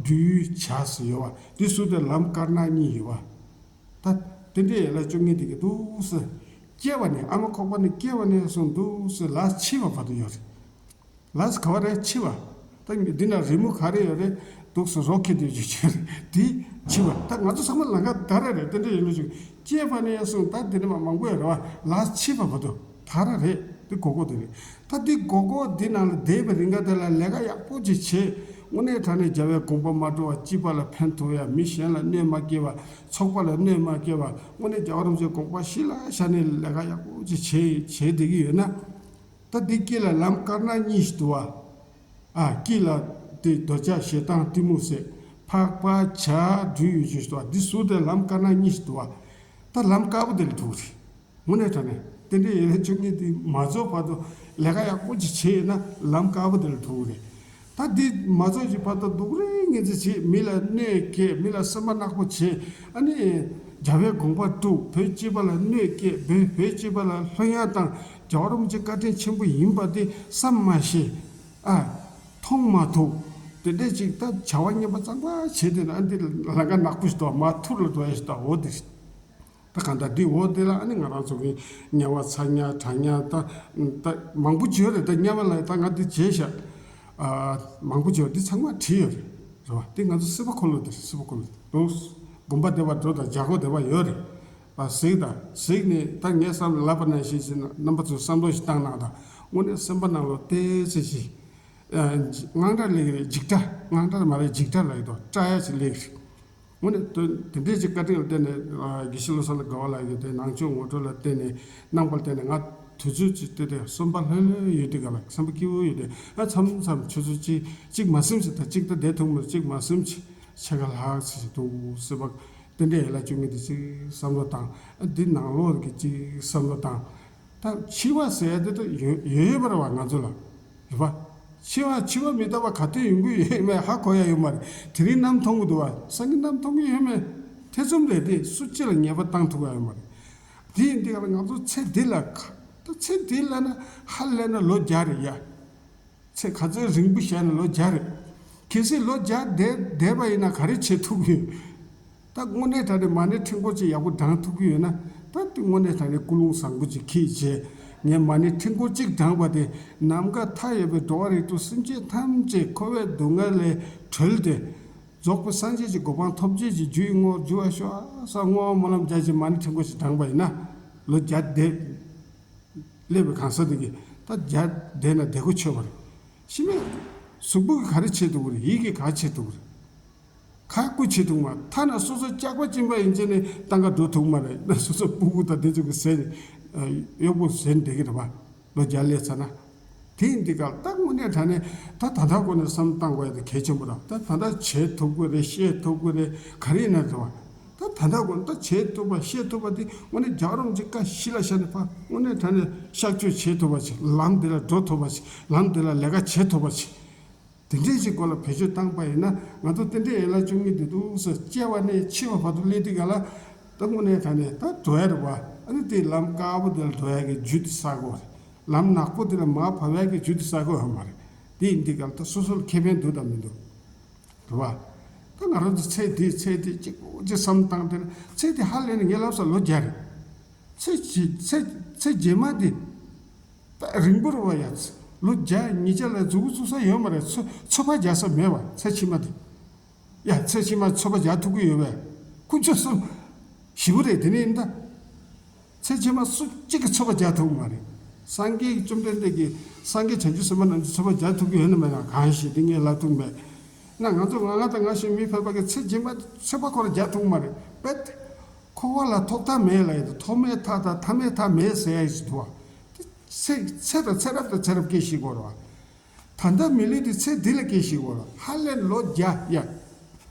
སྦྲུལ་བྱ་ཟེར་ཡོད་བ། འདི་ཟུར་དེ་ལམ་དཀར་ནག་གཉིས་ཡོད་བ། ད་དེ་འདྲའི་ཡན་ལག་བཅུ་གཉིས་དེ་གི་འདུག་སེ། སྐྱེ་བ་ནས་ཨ་མ་ཁོག་པ་ནས་སྐྱེ་བ་ནས་བཟུང་འདུག་སེ་ལས་འཆི་བ་བར་དུ་ཡོད་རེད། ལས་ག་བ་རེད། འཆི་བ། ད་འདི་ན་རི་མོ་ག་རེ་ཡོད་རེད། འདུག་སེ་རོ་ཁྱེར་དུ་ཡོད་ཀྱི་རེད། འདི་འཆི་བ། ད་ང་ཚོ་ཚང་མ་ལམ་ཁ་ད་ར་རེད། དེ་འདྲ་ཡིན་ལོ་ཞིག་སྐྱེས་པ་ནས་བཟུང་ད་འདི་ནས་མ་མང་པོ་ཡོད་རེད་བ། ལས་འཆི་བ་བར་དུ་ད་ར་རེད། འདི་སྒོར་སྒོར་དེ་རེད། ད་འདི་སྒོར་སྒོར་འདི་ནང་ལ་བསྡད་པའི་རིང་ག་དེ་ལ་ལས་ཀ་ཡག་པོ་ཅིག་བྱེད། དངོས་གནས་དྲང་གནས་རྒྱལ་བའི་དགོངས་པ་མ་འགྲོ་བ་སྤྱི་པ་ལ་ཕན་ཐོགས་ཡ། མི་གཞན་ལ་གནོད་མ་སྐྱེལ་བ། ཚོགས་པ་ལ་གནོད་མ་སྐྱེལ་བ། དངོས་གནས་རྒྱལ་བ་རིན་པོ་ཆེའི་དགོངས་པ་གཞི་ལ་བཞག་ནས་ལས་ཀ་ཡག་པོ་ཅིག་བྱེད་བྱེད་བསྡད་ཀྱི་ཡོད་ན། ད་འདི་དཀྱིལ་ལ་ལམ་དཀར་ནག་གཉིས་ཤིག་འདུག་བ། ཨ་དཀྱིལ་ལ་དེ་རྡོ་རྗེ་ཞེ་སྡང་གཏི་མུག་ཟེར། འཕགས་པ་བྱ་སྦྲུལ་ཡོད་ཅིག་འདུག་བ། འདི་ཟུར་དེ་ལམ་དཀར་ནག་གཉིས་ཤིག་འདུག་བ། ད་ལམ་དཀར་པོ་དེ་ལ་འགྲོ་གི་རེད། དངོས་གནས་དྲང་གནས་དེ་འདྲའི་ཡན་ལག་བཅུ་གཉིས་དེ་མ་རྫོགས་བར་དུ་ལས་ཀ་ཡག་པོ་ཅིག་བྱས་ཡོད་ན་ལམ་དཀར་པོ་དེ་ལ་འགྲོ་གི་རེད། ད་འདི་མ་རྫོགས་ཀྱི་བར་དུ་སྡུག་རུས་ངན་ཚིག་བྱེད། མི་ལ་གནོད་སྐྱེལ། མི་ལ་སེམས་པ་ནག་པོ་བྱེད། ཨ་ནི་རྒྱལ་བའི་དགོངས་པ་དཀྲུག་བོད་སྤྱི་པ་ལ་གནོད་སྐྱེལ། བོད་བོད་སྤྱི་པ་ལ་ལྷོད་ཡངས་དང་རྒྱལ་བ་རིན་པོ་ཆེ་བཀའ་དྲིན་ཆེན་པོ་ཡིན་པ་དེ་བསམ་མ་ཤེས། ཨ་མཐོང་མ་ཐུབ། དེ་འདྲས་ཅིག་ད་བྱ་བ་ངན་པ་གཙང་མ་བྱེད་དེ་ན་ཨ་འདི་ལམ་ཁ་ནག་པོ་ཞིག་འདུག་མར་ཐུར་ལ་འགྲོ་ཡ་ཞིག་འདུག་འོ་དེ་རེད། ད་གང་ལྟར་འདི་འོ་འདི་ལ་ཨ་ནི་ང་རང་ཚོ་གི་དམྱལ་བ་ཚ་དམྱལ་གྲང་དམྱལ་ད་ད་མང་པོ་བརྗོད་རེད། ད་དམྱལ་བ་ལ་ད་ང་འདི་བརྗེད་ཤག་ཨ་མང་པོ་བརྗོད་འདི་ཚང་མ་བྲིས་ཡོད་རེད། རེད་བ། དེ་ང་ཚོ་སྲིད་པ་འཁོར་ལོ་དེ་རེད། སྲིད་པ་འཁོར་ལོ་དེ་ལོ་དགོན་པ་བསྡད་པ་འགྲོ་དང་བྱ་སྒོ་བསྡད་པ་ཡོད་རེད་བ། གཟིགས་དང་གཟིགས་ནས་ད་ངས་བསམ་ལབ་པ་ནང་བཞིན་བྱས་ན་རྣམ་པ་ཚོས་བསམ་བློ་ཞིག་བཏང་གནང་དང་། དངོས་གནས་སེམས་པ་ནང་ལོགས་བལྟས་ཚེ་ཅིག་དངངས་སྐྲག་སླེབས་ཀྱི་རེད། འཇིགས་སྐྲག་དངངས་སྐྲག་མ་རེད། འཇིགས་སྐྲག་ལབ་ཀྱི་འདུག་སྐྲག་ཡ་ཅིག་སླེབས་ཀྱི་རེད། དངོས་གནས་དོན་དེ་འདྲའི་ཅིག་བཀའ་དྲིན་ལ་བརྟེན་ནས་ཨ་དགེ་བཤེས་བློ་བཟང་ལ་དགའ་བ་ལགས་ཀྱིས་དེ་ནང་ཆོས་ངོ་སྤྲོད་ལ་བརྟེན་ནས་གནང་བ་ལ་བརྟེན་ནས་ང་དུས་ཚོད་ཅིག་སྟེ་དེ་སེམས་པ་ལྷོད་ལྷོད་ཡོད་དུས་ག་ལ་སེམས་པ་སྐྱིད་པོ་ཡོད་དུས་ཨ་མཚམས་མཚམས་ཆུ་ཚོད་གཅིག་གཅིག་མ་ཟིན་ཞིག་ད་གཅིག་ད་བསྡད་ཐུབ་མ་རེད། གཅིག་མ་ཟིན་ཞིག་ཕྱེད་ཀ་ལྷག་ཞིག་འདུག་སྲིད་པ་རྟེན་འབྲེལ་ཡན་ལག་བཅུ་གཉིས་དེ་གཅིག་བསམ་བློ་བཏང་། ཨ་འདི་ནང་ལོགས་ཀྱི་གཅིག་བསམ་བློ་བཏང་། ད་འཆི་བ་ཟེར་ཡ་དེ་ད་ཡོད་ཡོད་ཡོད་པ་རེད་བ། ང་ཚོ་ལ་རེད་བ། འཆི་བ་འཆི་བ་མི་རྟག་པ་ག་དུས་ཡོང་གི་ཡོད་མེད་ཧ་གོ་ཡ་ཡོད་མ་རེད། དེ་རིང་གནམ་མཐོང་གི་འདུག་བ། སང་ཉིན་གནམ་མཐོང་གི་ཡོད་མེད་ཐེ་ཚོམ་རེད་དེ། སུ་གཅིག་ལ་ཉེས་པ་བཏང་ཐུབ་ཡ་ཡོད་མ་རེད། དེ་ཡིན་དུས་ག་ལ་ང་ཚོ་ཚེ་འདི་ལ་ཁ་ད་ཚེ་འདི་ལ་ན་ཧ་ལས་ན་ལོ་བརྒྱ་རེད་ཡ། ཚེ་ག་ཚོད་རིང་པོ་བཞག་ན་ལོ་བརྒྱ་རེད། གལ་སྲིད་ལོ་བརྒྱ་བསྡད་བསྡད་པ་ཡིན་ན་ག་རེ་བྱེད་ཐུབ་ཀྱི་ཡོད། ད་དངོས་གནས་དྲང་གནས་མ་ཎི་ཕྲེང་སྐོར་ཅིག་ཡག་པོ་བགྲང་ཐུབ་ཀྱི་ཡོད་ན། ད་དེ་དངོས་གནས་དྲང་གནས་ཀུན་སློང་བཟང་པོ་ཅིག་གིས་བྱས། ངས་མ་ཎི་ཕྲེང་སྐོར་ཅིག་བགྲངས་པ་དེ་ནམ་མཁའ་མཐའ་ཡས་པའི་འགྲོ་བ་རིགས་དྲུག་སེམས་ཅན་ཐམས་ཅད་འཁོར་བའི་སྡུག་བསྔལ་ལས་གྲོལ་ཏེ། རྫོགས་པའི་སངས་རྒྱས་ཀྱི་གོ་འཕང་ཐོབ་བྱེད་ཀྱི་རྒྱུ་ཡི་བསྔོ་རྒྱུ་བ་ཤོག་ས་བསྔོ་བ་སྨོན་ལམ་རྒྱག་བྱས་མ་ཎི་ཕྲེང་སྐོར་ཅིག་བགྲངས་པ་ཡིན་ན། ལོ་བརྒྱ་བསྡད། སླེབས་པའི་གང་ཟག་དེ་གིས་ད་བརྒྱ་བསྡད་ན་བསྡད་དགོས་ཆོག་པ་རེད། ཕྱི་མའི་གཟུགས་པོ་གིས་ག་རེ་བྱེད་ཐུབ་ཀྱི་རེད། ཡིད་ཀྱིས་ག་བྱེད་ཐུབ་ཀྱི་རེད། ག་རྐུ་བྱེད་ཐུབ་མ་རེད། ཐ་ན་སོ་སོ་སྐྱག་པ་གཅིན་པ་ཡིན་ཅེ་ནས་ཏང་ག་འགྲོ་ཐུབ་མ་རེད། ན་སོ་སོ་སྤུ་གུ་དང་དེ་ཚོ་གི་ཟས་གཡོག་པོ་ཟས་བསྡད་ཀྱི་རེད་པ། ལོ་བརྒྱ་སླེབས་ཚར་ན། དེ་ཡིན་དུས་ག་ལ་ད་དངོས་གནས་དྲང་གནས་ད་ད་ལྟ་སྒོ་ནས་བསམ་བཏང་དགོས་ཡ་དེ་གལ་ཆེན་པོ་རེད། ད་ད་ལྟ་བྱེད་ཐུབ་ཀྱི་རེད། ཤེས་ཐུབ་ཀྱི་རེད། ག་རེ་ཡིན་ན་རེད་པ། ད་ད་ལྟ་དགོས་ད་བྱེད་ཐུབ་པ་ཤེས་ཐུབ་པ་དེ་དངོས་གནས་རྒྱག་རོགས་ཅིག་བཀའ་གཞི་ལ་བཞག་ནས་ཕར་དངོས་གནས་དྲང་གནས་གཤག་བཅོས་བྱེད་ཐུབ་པ་ཅིག་ལམ་དེ་ལ་འགྲོ་ཐུབ་པ་ཅིག་ལམ་དེ་ལ་ལས་ཀ་བྱེད་ཐུབ་པ་ཅིག་དེ་འདྲའི་ཅིག་སྐོར་ལ་བེད་སྤྱོད་བཏང་པ་ཡིན་ན་ང་ཚོ་རྟེན་འབྲེལ་ཡན་ལག་བཅུ་གཉིས་འདི་འདུག་ཟེར་སྐྱེ་བ་ནས་འཆི་བ་བར་དུ་སླེབས་དུས་ག་ལ་ད་དངོས་གནས་དྲང་གནས་ད་འགྲོ་ཡ་རེད་པ། ཨ་ནི་དེ་ལམ་དཀར་པོ་དེ་ལ་འགྲོ་ཡ་གི་རྒྱུ་དེ་བསགས་དགོས་རེད། ལམ་ནག་པོ་དེ་ལ་མར་བབས་ཡ་གི་རྒྱུ་དེ་བསགས་དགོས་ཡོད་མ་རེད། དེ་ཡིན་དུས་ག་ལ་ད་སོ་སོ་ལ་ཁེ་ཕན་འདུག་དང་མི་འདུག་རེད་པ། ད་ང་རང་ཚོ་ཚེ་འདི་ཚེ་འདི་གཅིག་པོ་གཅིག་བསམ་བཏང་དེ་ན་ཚེ་འདི་ཧ་ལས་ནས་ངས་ལབ་ས་ལོ་བརྒྱ་རེད། ཚེ་ཚེ་ཚེ་རྗེས་མ་འདི་དཔེ་རིང་པོ་རེད་པ་ཡ། ལོ་བརྒྱ་ཉིས་བརྒྱ་ལ་མཛུབ་གུ་བཙུགས་ས་ཡོད་མ་རེད། ཚོད་ཚོད་དཔག་རྒྱག་ས་མེད་པ། ཚེ་ཕྱི་མ་འདི་ཡ། ཚེ་ཕྱི་མ་ཚོད་དཔག་རྒྱག་ཐུབ་ཀྱི་ཡོད་པས། དཀོན་མཆོག་གསུམ་ཞེ་པོ་རེད། དེ་ནས་ཡིན་ད། ཚེ་ཕྱི་མ་སུ་གཅིག་གིས་ཚོད་དཔག་རྒྱག་ཐུབ་ཀྱི་མ་རེད། སངས་རྒྱས་ཀྱི་བཅོམ་ལྡན་འདས་ཀྱིས་སངས་རྒྱས་བྱང་ཆུབ་སེམས་དཔའ་རྣམས་ཀྱིས་ཚོད་དཔག་རྒྱག་ཐུབ་ཀྱི་ཡོད་ན་མེད་ན་གང་ཤེས། དེ་ངས་ལབ་ཐུབ་མེད། ན་ང་ཚོ་ང་ང་དང་ང་ཞེས་མི་ཕལ་པ་གིས་ཚེ་རྗེས་མ་ཚོད་དཔག་ཁོ་རང་རྒྱག་ཐུབ་ཀྱི་མ་རེད་པས། འཁོར་བ་ལ་ཐོག་མཐའ་མེད་ལབ་ཡ་དང་ཐོག་མའི་མཐའ་དང་མཐའ་མེད་མཐའ་མེད་ཟེར་ཡ་ཞིག་འདུག་བ། དེ་ཚེ་ཚེ་དང་ཚེ་རབས་དང་ཚེ་རབས་སྐད་ཤེས་དགོས་རེད་བ། ད་ལྟ་མི་ལུས་དེ་ཚེ་འདི་ལ་སྐྱེ་ཤེས་དགོས་ར། ཧ་ལས་ལོ་བརྒྱ་ཡ།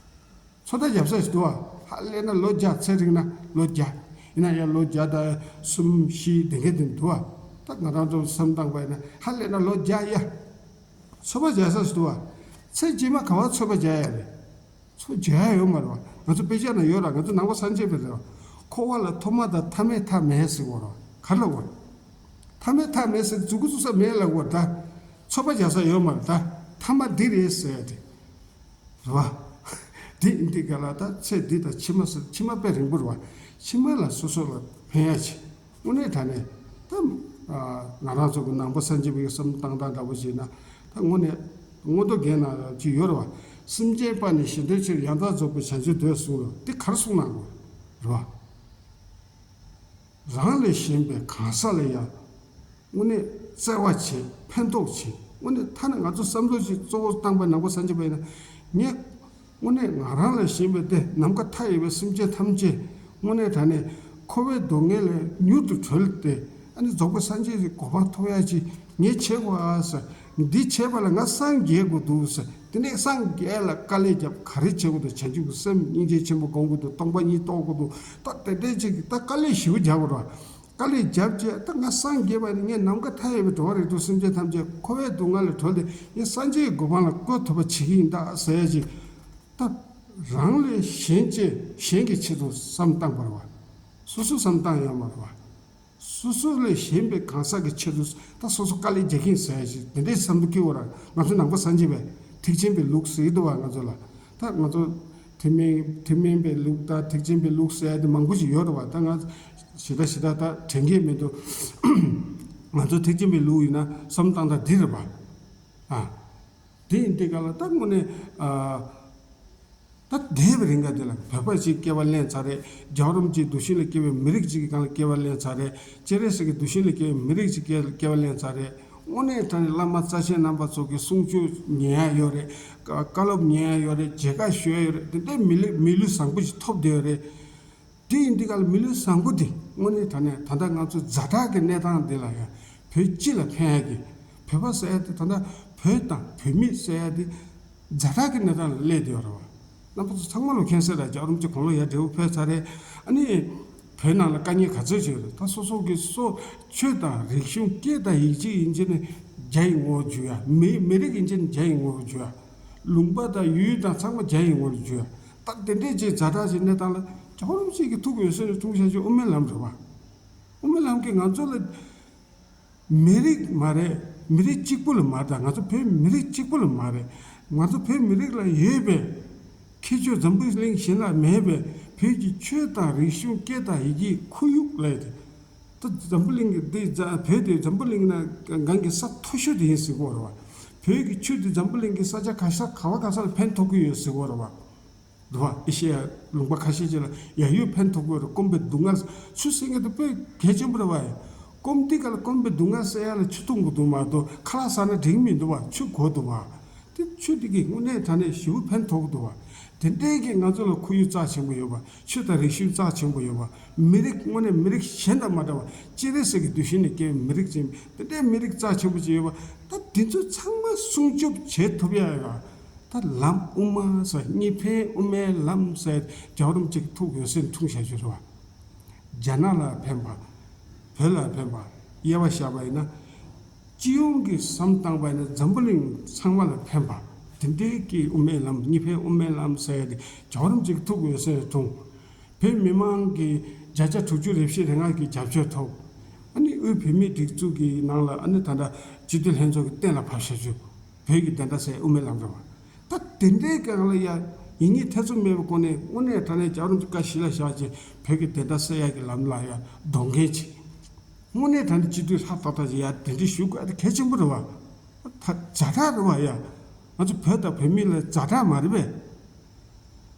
ཚོད་ལྟ་རྒྱབ་ས་ཞིག་འདུག་བ། ཧ་ལས་ན་ལོ་བརྒྱ། ཚེ་རིང་ན་ལོ་བརྒྱ། ཡིན་ན་ཡང་ལོ་བརྒྱ་དང་གསུམ་བཞི་དེ་འགའ་དེ་འདུག་བ། ད་ང་རང་ཚོ་བསམ་བཏང་པ་ཡིན་ན་ཧ་ལས་ན་ལོ་བརྒྱ་ཡ། ཚོད་དཔག་རྒྱག་ས་ཞིག་འདུག་བ། ཚེ་རྗེས་མ་ག་བ་ཚོད་དཔག་རྒྱག་ཡ་རེད། ཚོད་རྒྱག་ཡ་ཡོད་མ་རེད་བ། ང་ཚོ་དཔེ་ཆ་ན་ཡོད་ར། ང་ཚོ་ནང་པ་སངས་རྒྱས་པའི་རེད་བ། འཁོར་བ་ལ་ཐོག་མ་དང་མཐའ་མེད་མཐའ་མེད་ཟེར་བ་ར། ག་རེ་ལབ་དགོས་རེད། མཐའ་མེད་མཐའ་མེད་ཟེར་མཛུབ་གུ་བཙུགས་ས་མེད་ལབ་དགོས་རེད་ད། ཚོད་དཔག་རྒྱག་ས་ཡོད་མ་རེད་ད། མཐའ་མ་འདི་རེད་ཟེར་ཡ་དེ། རེད་བ། འདི་འདི་ག་ལ་ད་ཚེ་འདི་དང་ཕྱི་མ་ཟེར་ཕྱི་མ་དཔེ་རིང་པོ་རེད་བ། ཕྱི་མ་ལ་སོ་སོ་ལ་ཕན་ཡ་ཆེ། དངོས་གནས་དྲང་གནས་ད། ང་རང་ཚོ་གི་ནང་པ་སངས་རྒྱས་པའི་བསམ་བློ་བཏང་སྟངས་འདྲ་པོ་བྱས་ན་ད་དངོས་གནས་མངོན་རྟོགས་རྒྱན་ན་ཅིག་ཡོད་རེད་བ། སེམས་ཅན་དཔའ་ནི་གཞན་དོན་ཕྱིར། ཡང་དག་རྫོགས་པའི་བྱང་ཆུབ་འདོད་གསུངས་རེད་བ། འདི་ག་རེ་གསུངས་གནང་དགོས་རེད་བ། རང་ལས་གཞན་པའི་གང་ཟག་ལ་ཡང་དངོས་གནས་བརྩེ་བ་བྱེད། ཕན་ཐོགས་བྱེད། དངོས་གནས་ཐ་ན་ང་ཚོ་བསམ་བློ་ཞིག་གཙོ་བོ་བཏང་པའི་ནང་པ་སངས་རྒྱས་པ་ཡིན་ན་ངས་དངོས་གནས་ང་རང་ལས་གཞན་པའི་དེ་ནམ་མཁའ་མཐའ་ཡས་པའི་སེམས་ཅན་ཐམས་ཅད་དངོས་གནས་དྲང་གནས་འཁོར་བའི་སྡུག་བསྔལ་ལས་མྱུར་དུ་གྲོལ་ཏེ་ཨ་ནི་རྫོགས་པའི་སངས་རྒྱས་ཀྱི་གོ་འཕང་ཐོབ་ཡ་ཅིག་ངས་བྱེད་དགོས་ཨ་ཟེར། འདི་བྱེད་པ་ལ་ང་སངས་རྒྱས་དགོས་འདུག་ཟེར། དེ་ནས་སངས་རྒྱས་ལ་དཀའ་ལས་བརྒྱབ། ག་རེ་བྱེད་དགོས་འདུག་བྱང་ཆུབ་ཀྱི་སེམས་སྙིང་རྗེ་ཆེན་པོ་སྒོམ་དགོས་འདུག་སྟོང་པ་ཉིད་རྟོགས་དགོས་འདུག་ད་དེ་འདྲའི་ཅིག་ད་དཀའ་ལས་ཞེ་པོ་རྒྱག་དགོས་རེད། དཀའ་ལས་བརྒྱབ་རྗེས་ད་ང་སངས་རྒྱས་པ་ནི་ངས་ནམ་མཁའ་མཐའ་ཡས་པའི་འགྲོ་བ་རིགས་དྲུག་སེམས་ཅན་ཐམས་ཅད་འཁོར་བའི་སྡུག་བསྔལ་ལས་གྲོལ་ཏེ་ངས་སངས་རྒྱས་ཀྱི་གོ་འཕང་ལ་བཀོད་ཐུབ་པ་བྱེད་ཀྱི་ཡིན་ད་ཟེར་ཡ་ཅིག་ད་རང་ལས་གཞན་གཅེས་གཞན་གྱི་ཆེད་དུ་བསམ་བཏང་བ་རེད་བ། སོ་སོ་བསམ་བཏང་ཡོད་མ་རེད་བ། སོ་སོ་ལས་གཞན་པའི་གང་ཟག་གི་ཆེད་དུ་ད་སོ་སོ་དཀའ་ལས་རྒྱག་གི་ཡིན་ཟེར་ཡ་ཞིག་དེ་འདྲའི་བསམ་བློ་སྐྱེ་བ་ར། ང་ཚོ་ནང་པ་སངས་རྒྱས་པས་ཐེག་ཆེན་པའི་ལུགས་ཟེར་གྱི་འདུག་བ། ང་ཚོ་ལ་ད་ང་ཚོ་ཐེག་དམན་ཐེག་དམན་པའི་ལུགས་དང་ཐེག་ཆེན་པའི་ལུགས་ཟེར་ཡ་དེ་མང་པོ་ཞིག་ཡོད་རེད་བ། ད་ང་ཞེ་དྲག་ཞེ་དྲག་ད་དྲན་གྱི་མི་འདུག་ང་ཚོ་ཐེག་ཆེན་པའི་ལུགས་ཡིན་ན་བསམ་བཏང་སྟངས་འདི་རེད་བ། ཨ། དེ་ཡིན་དུས་ག་ལ་ད་དངོས་གནས་ཨ། ད་འདས་པའི་རིང་ག་དེ་ལ་བོད་པ་ཅིག་སྐྱེ་བ་ལེན་ཚར་རེད། རྒྱལ་བ་རིན་པོ་ཆེའི་གདུལ་ཞིང་ལ་སྐྱེ་བའི་མི་རིགས་ཅིག་གི་སྒང་ལ་སྐྱེ་བ་ལེན་ཚར་རེད། སྤྱན་རས་གཟིགས་ཀྱི་གདུལ་ཞིང་ལ་སྐྱེ་བའི་མི་རིགས་ཅིག་སྐྱེ་སྐྱེ་བ་ལེན་ཚར་རེད། དངོས་གནས་དྲང་གནས་བླ་མ་རྩ་ཆེན་རྣམ་པ་ཚོ་གི་གསུང་ཆོས་ཉན་ཡ་ཡོད་རེད། བཀའ་སློབ་ཉན་ཡ་ཡོད་རེད། མཇལ་ཁ་ཞུ་ཡ་ཡོད་རེད། དེ་འདྲའི་མི་ལུས་མི་ལུས་བཟང་པོ་ཞིག་ཐོབ་བསྡད་ཡོད་རེད། དེ་ཡིན་དུས་ག་ལ་མི་ལུས་བཟང་པོ་དེ་དངོས་གནས་དྲང་གནས་ད་ལྟ་ང་ཚོ་ཛ་དྲག་གི་གནས་སྟངས་འདི་ལ་ཡང་བོད་སྤྱི་ལ་ཕན་ཡ་གི། བོད་པ་ཟེར་ཡ་དེ་ད་ལྟ་བོད་དང་བོད་མི་ཟེར་ཡ་དེ་ཛ་དྲག་གི་གནས་སྟངས་ལ་སླེབས་བསྡད་ཡོད་རེད་བ། རྣམ་པ་ཚོ་ཚང་མ་ལ་མཁྱེན་གསལ་རེད། རྒྱལ་བ་རིན་པོ་ཆེ་དགུང་ལོ་ཡར་བགྲེས་པོ་ཕེབས་ཚར་རེད། ཨ་ནི་བོད་ནང་ལ་དཀའ་ངལ་ག་ཚོད་ཅིག་ཡོད་རེད། ད་སོ་སོ་གི་སོ་ཆོས་དང་རིག་གཞུང་སྐད་དང་ཡིག་ཆ་ཡིན་ཕྱིན་ནི་རྒྱ་ཡི་ངོ་བོ་བསྒྱུར་ཡ། མི་མི་རིགས་ཡིན་ཕྱིན་རྒྱ་ཡི་ངོ་བོ་བསྒྱུར་ཡ། ལུང་པ་དང་ཡུལ་དང་ཚང་མ་རྒྱ་ཡི་ངོ་བོ་བསྒྱུར་ཡ། ད་དེ་འདྲས་ཅིག་ཛ་དྲག་ཅིག་གནས་སྟངས་ལ་རྒྱལ་བ་རིན་པོ་ཆེ་གི་ཐུགས་འོད་ཟེར་ནས་འཁྲུངས་ཤག་ཅིག་དབུ་མའི་ལམ་རེད་བ། དབུ་མའི་ལམ་གྱིས་ང་ཚོ་ལ་མི་རིགས་མ་རེད། མི་རིགས་གཅིག་པུ་ལ་མ་རེད། ད་ང་ཚོ་བོད་མི་རིགས་གཅིག་པུ་ལ་མ་རེད། ང་ཚོ་བོད་མི་རིགས་ལ་ཡོད་པའི་ཁྱད་ཆོས་འཛམ་བུ་གླིང་གཞན་ལ་མེད་པའི་བོད་ཀྱི་ཆོས་དང་རིག་གཞུང་སྐད་དང་ཡི་གེའི་ཁོར་ཡུག་ལ་ཡོད་དེ། ད་འཛམ་བུ་གླིང་གི་འདི་རྫ་བོད་དེ་འཛམ་བུ་གླིང་ན་སྒང་གི་ས་མཐོ་ཤོས་དེ་ཡིན་ཟེར་གོ་རེད་བ། བོད་ཀྱི་ཆོས་དེ་འཛམ་བུ་གླིང་གི་ས་ཆ་ག་ས་ག་བ་ག་ས་ལ་ཕན་ཐོགས་ཀྱི་ཡོད་ཟེར་གོ་རེད་བ། འདུག་བ། ཨེ་ཤེ་ཡ་ལུང་པ་ཁ་ཤས་ཅིག་ལ་ཡ་ཡོད་ཕན་ཐོགས་ཀྱི་ཡོད་རེད། སྐོམ་པའི་སྡུག་བསྔལ་ཆུ་སྲིན་གྱི་དུ་དཔེ་གལ་ཆེན་པོ་རེད་བ། སྐོམ་དེ་ག་ལ་སྐོམ་པའི་སྡུག་བསྔལ་སེལ་ཡ་ལ་ཆུ་འཐུང་དགོས་འདུག་མ་གཏོགས་ཁ་ལག་ཟ་ན་འགྲིག་མི་འདུག་བ། ཆུ་དགོས་འདུག་བ། དེ་ཆོས་འདི་གིས་དངོས་གནས་དྲང་གནས་ཞེ་པོ་ཕན་ཐོགས་འདུག་བ། དེ་འདྲའི་གིས་ང་ཚོ་ལ་ཁོར་ཡུག་རྩ་ཆེན་པོ་ཡོད་པ། ཆོས་དང་རིག་གཞུང་རྩ་ཆེན་པོ་ཡོད་པ། མི་རིགས་དངོས་གནས་མི་རིགས་གཞན་དང་མ་འདྲ་བ། སྤྱན་རས་གཟིགས་ཀྱི་གདུལ་ཞིང་ནས་སྐྱེས་པའི་མི་རིགས་ཅན། དེ་འདྲའི་མི་རིགས་རྩ་ཆེན་པོ་ཅིག་ཡོད་པ། ད་དེ་ཚོ་ཚང་མ་སྲུང་སྐྱོབ་བྱེད་ཐུབ་ཡ་ཡོད། ད་ལམ་དབུ་མ་ཟེར་གཉིས་ཕན་དབུ་མའི་ལམ་ཟེར་རྒྱལ་བ་རིན་པོ་ཆེ་གི་ཐུགས་འོད་ཟེར་འཁྲུངས་བཞག་རྒྱུ་རེད་བ། རྒྱ་ནག་ལ་ཕན་པ། བོད་ལ་ཕན་པ། དབྱེ་བ་བཞག་པ་ཡིན་ན། སྤྱི་ཡོངས་ཀྱི་བསམ་བཏང་པ་ཡིན་ན་འཛམ་བུ་གླིང་ཚང་མ་ལ་ཕན་པ། དེ་འདྲའི་གི་དབུ་མའི་ལམ་གཉིས་ཕན་དབུ་མའི་ལམ་ཟེར་ཡ་དེ་རྒྱལ་བ་རིན་པོ་ཆེ་གི་ཐུགས་འོད་ཟེར་འཁྲུངས། བོད་མི་མང་གི་བརྒྱ་ཆ་དྲུག་ཅུ་རེ་བཞི་རེ་ལྔ་གི་རྒྱབ་སྐྱོར་ཐོབ། ཨ་ནི་དབུས་བོད་མིའི་སྒྲིག་འཛུགས་ཀྱི་ནང་ལ་ཨ་ནི་ད་ལྟ་སྤྱི་འཐུས་ལྷན་ཚོགས་ཀྱི་གཏན་ལ་ཕབ་བཞག་རྒྱུ། བོད་ཀྱི་བདེན་མཐའ་གསལ་དབུ་མའི་ལམ་རེད་བ། ད་དེ་འདྲའི་སྒང་ལ་ཡ་ཡིན་ངེས་ཐེ་ཚོམ་མེད་པའི་སྒོ་ནས་དངོས་གནས་དྲང་གནས་རྒྱལ་བ་རིན་པོ་ཆེ་བཀའ་གཞི་ལ་བཞག་བྱས་བོད་ཀྱི་བདེན་མཐའ་གསལ་ཡག་གི་ལམ་ལ་ཡ་འདོན་མཁན་ཅིག་དངོས་གནས་དྲང་གནས་སྤྱི་འཐུས་ལྷག་ཏག་ཏག་ཅིག་ཡ་དེ་འདྲའི་ཞུ་དགོས་ཨ་དེ་གལ་ཆེན་པོ་རེད་བ། ད་ཛ་དྲག་རེད་བ་ཡ། ང་ཚོ་བོད་དང་བོད་མི་ལ་ཛ་དྲག་མ་རེད་པས།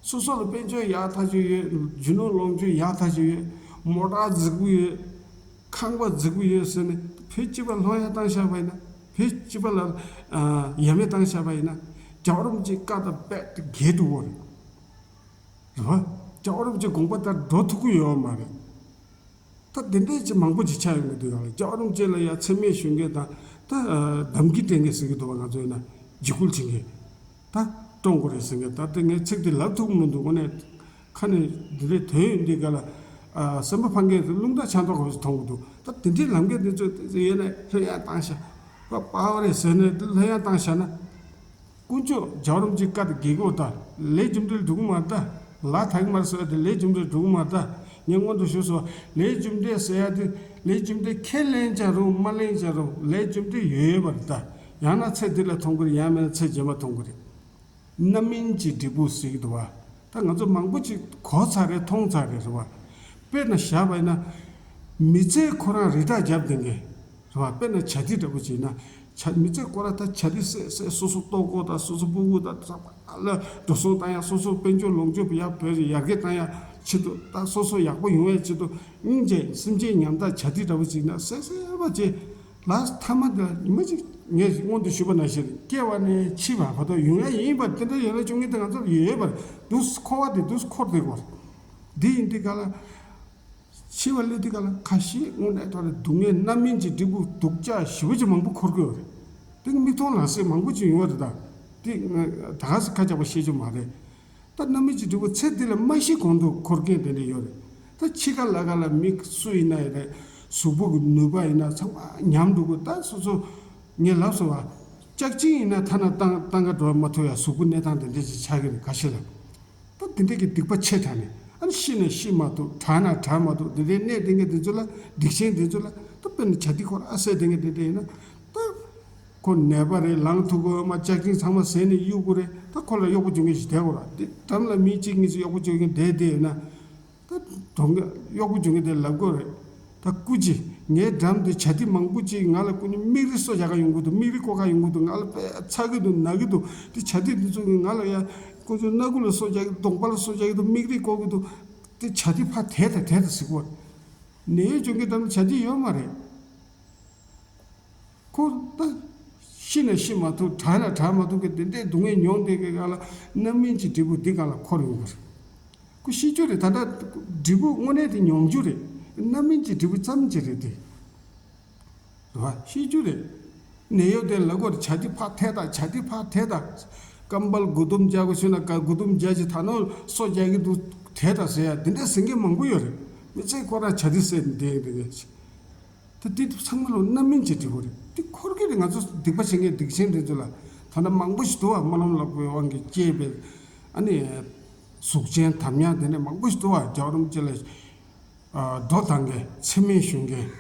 སོ་སོ་ལ་དཔལ་འབྱོར་ཡག་ཐག་ཆོད་ཡོད། རྒྱུ་ནོར་ལོངས་སྤྱོད་ཡག་ཐག་ཆོད་ཡོད། མོ་ཊ་རྫིག་པོ་ཡོད། ཁང་པ་རྫིག་པོ་ཡོད་ཟེར་ནས་བོད་སྤྱི་པ་ལྷོད་ཡ་བཏང་བཞག་པ་ཡིན་ན། བོད་སྤྱི་པ་ལ་ཨ་ཡ་མེད་བཏང་བཞག་པ་ཡིན་ན། རྒྱལ་བ་རིན་པོ་ཆེའི་བཀའ་དང་རྦད་དེ་འགལ་འགྲོ་གི་རེད། རེད་བ། རྒྱལ་བ་རིན་པོ་ཆེའི་དགོངས་པ་ལྟར་འགྲོ་ཐུབ་ཀྱི་ཡོད་མ་རེད། ད་དེ་འདྲའི་ཅིག་མང་པོ་ཅིག་ཆགས་ཡོང་གི་འདུག་ཡ་ལ། རྒྱལ་བ་རིན་པོ་ཆེ་ལ་ཡ་མཚན་སྨད་ཞུ་མཁན་དང་། ད་ཨ་དམ་གྱི་སྤྲད་མཁན་ཟེར་གྱི་འདུག་བ། ང་ཚོ་ཡིན་ན་འཇིགས་སྐུལ་བྱེད་མཁན། ད་བཀྲོངས་དགོས་རེད་ཟེར་མཁན། ད་དེ་ངས་ཚིག་དེ་ལབ་ཐུབ་ཀྱི་མི་འདུག་དངོས་གནས་ཁ་ནས་འདི་འདྲའི་དོན་ཡོད་འདི་ག་ལ། ཨ་སེམས་པ་ཕངས་མཁན་དེ་རླུང་རྟ་ཆང་ཐོག་ག་ཚོད་མཐོང་གི་འདུག་ད་དེ་འདྲའི་ལམ་ཁ་འདི་ཚོ་ཡོད་ན་ལྷོད་ཡ་བཏང་ཤག་ཕ་པའོ་རེད་ཟེར་ནས་ལྷོད་ཡ་བཏང་ཤག་ན། དཀོན་མཆོག་རྒྱལ་བ་རིན་པོ་ཆེའི་བཀའ་དང་འགལ་གྱི་ཡོད་ད། ལས་རྒྱུ་འབྲས་འགྲུབ་ཀྱི་མ་རེད་ད། ལ་དྭགས་མར་སོགས་དེ་ལས་རྒྱུ་འབྲས་འགྲུབ་ཀྱི་མ་རེད་ད། ངས་སྔོན་དུ་ཞུས་སོང་། ལས་རྒྱུ་འབྲས་ཟེར་ཡ་དེ་ལས་རྒྱུ་འབྲས་ཁས་ལེན་བྱ་རུང་མ་ལེན་བྱ་རུང་ལས་རྒྱུ་འབྲས་ཡོད་ཡོད་པ་རེད་ད། ཡང་ན་ཚེ་འདི་ལ་མཐོང་གི་རེད། ཡང་མིན་ན་ཚེ་རྗེས་མ་མཐོང་གི་རེད། རྣམ་སྨིན་གྱི་འབྲས་བུ་ཟེར་གྱི་འདུག་བ། ད་ང་ཚོ་མང་པོ་ཅིག་གོ་ཚར་རེད། མཐོང་ཚར་རེད། རེད་བ། དཔེར་ན་བཞག་པ་ཡིན་ན། མི་ཚེ་ཁོ་རང་རི་བྲག་རྒྱབ་བསྡད་མཁན། རེད་བ། དཔེར་ན་བྱ་དེ་འདྲ་པོ་ཅིག་ཡིན་ན། བྱ་མི་ཚེ་ཁོ་རང་ད་བྱ་དེ་བསད་བསད་སོ་སོ་ལྟོ་གོས་དང་སོ་སོ་སྤུ་གུ་དང་ཚང་མ་ལ་འགྲོ་སོང་བཏང་ཡ། སོ་སོ་དཔལ་འབྱོར་ལོངས་སྤྱོད་ཡར་བོད་ཡར་རྒྱས་བཏང་ཡ་ཆེད་དུ། ད་སོ་སོ་ཡག་པོ་ཡོང་ཡ་ཆེད་དུ། སྙིང་རྗེ་སེམས་ཅན་ཉམ་ཐག་བྱ་དེ་འདྲ་པོ་ཅིག་ཡིན་ན་བསད་བསད་པ་བྱེད། ལ་ཐ་མ་དེ་ཉི་མ་གཅིག་ངས་སྔོན་དུ་ཞུས་པ་ནང་བཞིན་སྐྱེ་བ་ནས་འཆི་བ་བར་དུ་ཡོང་ཡ་ཡིན་པ། དེ་འདྲ་ཡོད་ན་བཅུ་གཉིས་དེ་ང་ཚོར་ཡོད་པར་འདུག་འཁོར་བ་དེ་འདུག་འཁོར་བསྡད་དགོས། འདི་ཡིན་དུས་ག་ལ། འཆི་བ་སླེབས་དུས་ག་ལ་ཁ་ཤས་དངོས་གནས་ཐོག་ནས་སྡུག་བསྔལ་རྣམ་སྨིན་གྱི་འབྲས་བུ་སྡུག་ཅག་ཞེ་པོ་ཅིག་མང་པོ་འཁོར་གྱི་ཡོད་རེད། དེ་མིག་མཐོང་ལག་ཟིན་མང་པོ་ཅིག་ཡོང་བ་རེད་ད། དེ་ད་ག་སེ་ཁ་རྒྱག་པ་ཤེས་རྒྱུ་མ་རེད། ད་རྣམ་སྨིན་གྱི་འབྲས་བུ་ཚེ་འདི་ལ་མ་ཤི་གོང་དུ་འཁོར་མཁན་དེ་འདྲ་ཡོད་རེད། ད་འཆི་ཁ་ལ་ཁ་ལ་མི་སུ་ཡིན་ན་ཡང་རེད། གཟུགས་པོ་གི་ནུས་པ་ཡིན་ན་ཚང་མ་ཉམས་འགྲོ་གི། ད་སོ་སོ་ངས་ལབ་སོང་བ། ལྕགས་ཅིང་ཡིན་ན་ཐ་ན་བཏང་བཏང་ག་འགྲོ་མ་ཐུབ་ཡ་གཟུགས་པོ་གནས་སྟངས་དེ་འདྲ་ཅིག་ཆགས་ཀྱི་རེད། ཁ་ཤས་ལ། ད་དེ་འདྲ་གི་སྡིག་པ་ཆེ་དྲགས་ནས་ཨ་ནི་ཤི་ན་ཤི་མ་ཐུབ། དྲག་ན་དྲག་མ་ཐུབ། དེ་འདྲའི་གནས་དེ་འདྲ་དེ་ཚོ་ལ། སྡིག་ཆེན་དེ་ཚོ་ལ། ད་དཔེར་ན་བྱ་དེ་ཁོ་རང་ཨ་སད་དེ་འདྲ་དེ་འདྲ་ཡིན་ན། ད་ཁོ་ནད་པ་རེད། ལངས་ཐུབ་ཀྱི་ཡོད་མ། ལྕགས་ཅིང་ཚང་མ་ཟད་ནས་གཡུག་གི་རེད། ད་ཁོ་ལ་གཡོག་པོ་བྱེད་མཁན་ཞིག་བསྡད་དགོས་ར། དེ་འགྲམ་ལ་མི་གཅིག་གཉིས་ཤིག་གཡོག་པོ་བྱེད་མཁན་བསྡད་བསྡད་ཡོད་ན། ད་གྲོང་གཡོག་པོ་བྱེད་མཁན་དེ་ལབ་དགོས་རེད། ད་སྐུ་མཁྱེན། ངའི་འགྲམ་དུ་བྱ་དེ་མང་པོ་ཅིག་ང་ལ་སྐུ་མཁྱེན་མིག་རིལ་སོ་རྒྱག་ག་ཡོང་གི་འདུག་མིག་རིལ་བཀོག་ག་ཡོང་གི་འདུག་ང་ལ་དཔེ་ཚ་གི་འདུག་ན་གི་འདུག་དེ་བྱ་དེ་འདི་ཚོ་གིས་ང་ལ་ཡ་ ཁོ་ཚོས་སྣ་ཁུག་ལ་སོ་རྒྱག་གི་འདུག་གདོང་པ་ལ་སོ་རྒྱག་གི་འདུག་མིག་རིལ་བཀོག་གི་འདུག་དེ་བྱ་དེ་ཕར་དེད་དང་དེད་དང་ཟེར་གོ། ནད་གཡོག་སྦྱོང་མཁན་དང་བྱ་དེ་ཡོད་མ་རེད། ཁོ་ད་ཤི་ན་ཤི་མ་ཐུབ། དྲག་ན་དྲག་མ་ཐུབ་གི་དེ་འདྲའི་སྡུག་བསྔལ་མྱོང་བསྡད་གི་ག་ལ་རྣམ་སྨིན་གྱི་འབྲས་བུ་འདི་ག་ལ་འཁོར་ཡོང་གི་རེད། ཁོ་ཤི་རྒྱུ་རེད། ད་ལྟ་འབྲས་བུ་དངོས་གནས་དེ་མྱོང་རྒྱུ་རེད། རྣམ་སྨིན་གྱི་འབྲས་བུ་ཙམ་ཅིག་རེད་དེ། རེད་བ། ཤེས་རྒྱུ་རེད། ནད་གཡོག་དེ་ལབ་དགོས་རེད། བྱ་དེ་ཕར་དེད་དང་བྱ་དེ་ཕར་དེད་དང་། རྐང་པ་ལ་མགོ་དུམ་སྦྱར་དགོས་བྱུང་ན་ཀ་མགོ་དུམ་སྦྱར་ཅིག་ད་ནོར་སོ་རྒྱག་གི་འདུག་དེད་དང་ཟེར་ཡ་དེ་འདྲ་ཟེར་མཁན་མང་པོ་ཡོད་རེད། མི་ཚེ་ཁོ་རང་བྱ་དེ་ཟེར་ནས་བསྡད་ཡོད་དེ་ངས། ད་དེ་ཚང་མ་ལོ་རྣམ་སྨིན་གྱི་འབྲས་བུ་རེད། དེ་འཁོར་གི་རེད། ང་ཚོ་སྡིག་པ་བྱེད་མཁན་སྡིག་ཅན་དེ་ཚོ་ལ་ད་ལྟ་མང་པོ་ཞིག་འདུག་བ། སྨོན་ལམ་ལབ་དགོས་དབང་གིས་སྐྱེས་པའི་ཨ་ནི་གཟུགས་ཅན་དམ་ཉམས་དེ་འདྲ་མང་པོ་ཞིག་འདུག་བ། རྒྱལ་བ་རིན་པོ་ཆེ་ལ། ཨ། སྒྲོ་བཏགས་མཁན། མཚན་སྨད་ཞུ་མཁན།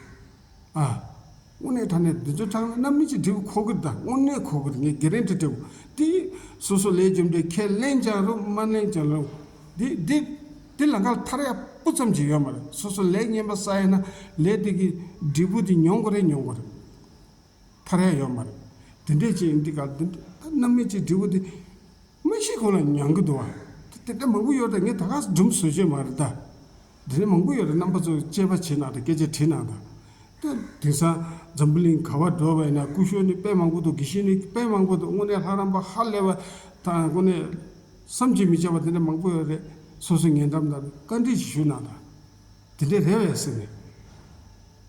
ཨ། དངོས་གནས་དྲང་གནས་འདི་ཚོ་དྲང་གནས་རྣམ་སྨིན་གྱི་འབྲས་བུ་འཁོར་གྱི་རེད། ད་དངོས་གནས་འཁོར་གྱི་རེད། ངས་གྷེ་རན་ཊི་སྤྲད་གོ། དེ་སོ་སོ་ལས་རྒྱུ་འབྲས་ཁས་ལེན་ཀྱང་རུང་མ་ལེན་ཀྱང་རུང་། འདི་འདི་འདི་ལམ་ཁ་ལ་ཐར་ཡ་སྤུ་ཙམ་ཅིག་ཡོད་མ་རེད། སོ་སོ་ལས་ངན་པ་བསགས་ཡིན་ན་ལས་དེ་གི་འབྲས་བུ་དེ་མྱོང་དགོས་རེད། མྱོང་དགོས་རེད། ཐར་ཡ་ཡོད་མ་རེད། དེ་འདྲས་ཅིག་ཡིན་དུས་ག་ལ་འདི་འདྲ་ད་རྣམ་སྨིན་གྱི་འབྲས་བུ་དེ། མ་གཞི་ཁོ་ལ་མྱང་གི་འདུག་བ། དེ་འདྲ་མང་པོ་ཡོད་རེད། ངས་ད་ག་སྒྲུང་བཟོ་བྱེད་མ་རེད་ད། དེ་འདྲ་མང་པོ་ཡོད་རེད། རྣམ་པ་ཚོས་དཔྱད་པ་བྱེད་གནང་དང་སྐད་ཆ་དྲིས་གནང་དང་། ད་དེང་སང་འཛམ་བུ་གླིང་ག་བར་འགྲོ་བ་ཡིན་ན་སྐུ་ཞབས་ནི་དཔེ་མང་པོ་འདུག་དགེ་བཤེས་ནི་དཔེ་མང་པོ་འདུག་དངོས་གནས་ལྷ་རམས་པ་ཧ་ལས་པ་དང་དངོས་གནས་བསམ་གྱིས་མི་ཁྱབ་པ་དེ་འདྲ་མང་པོ་ཡོད་རེད། སོ་སོ་ཉེ་འགྲམ་དང་བཀའ་འདྲི་ཞིག་ཞུ་གནང་དང་། དེ་འདྲས་རེད་པས་ཟེར་ནས།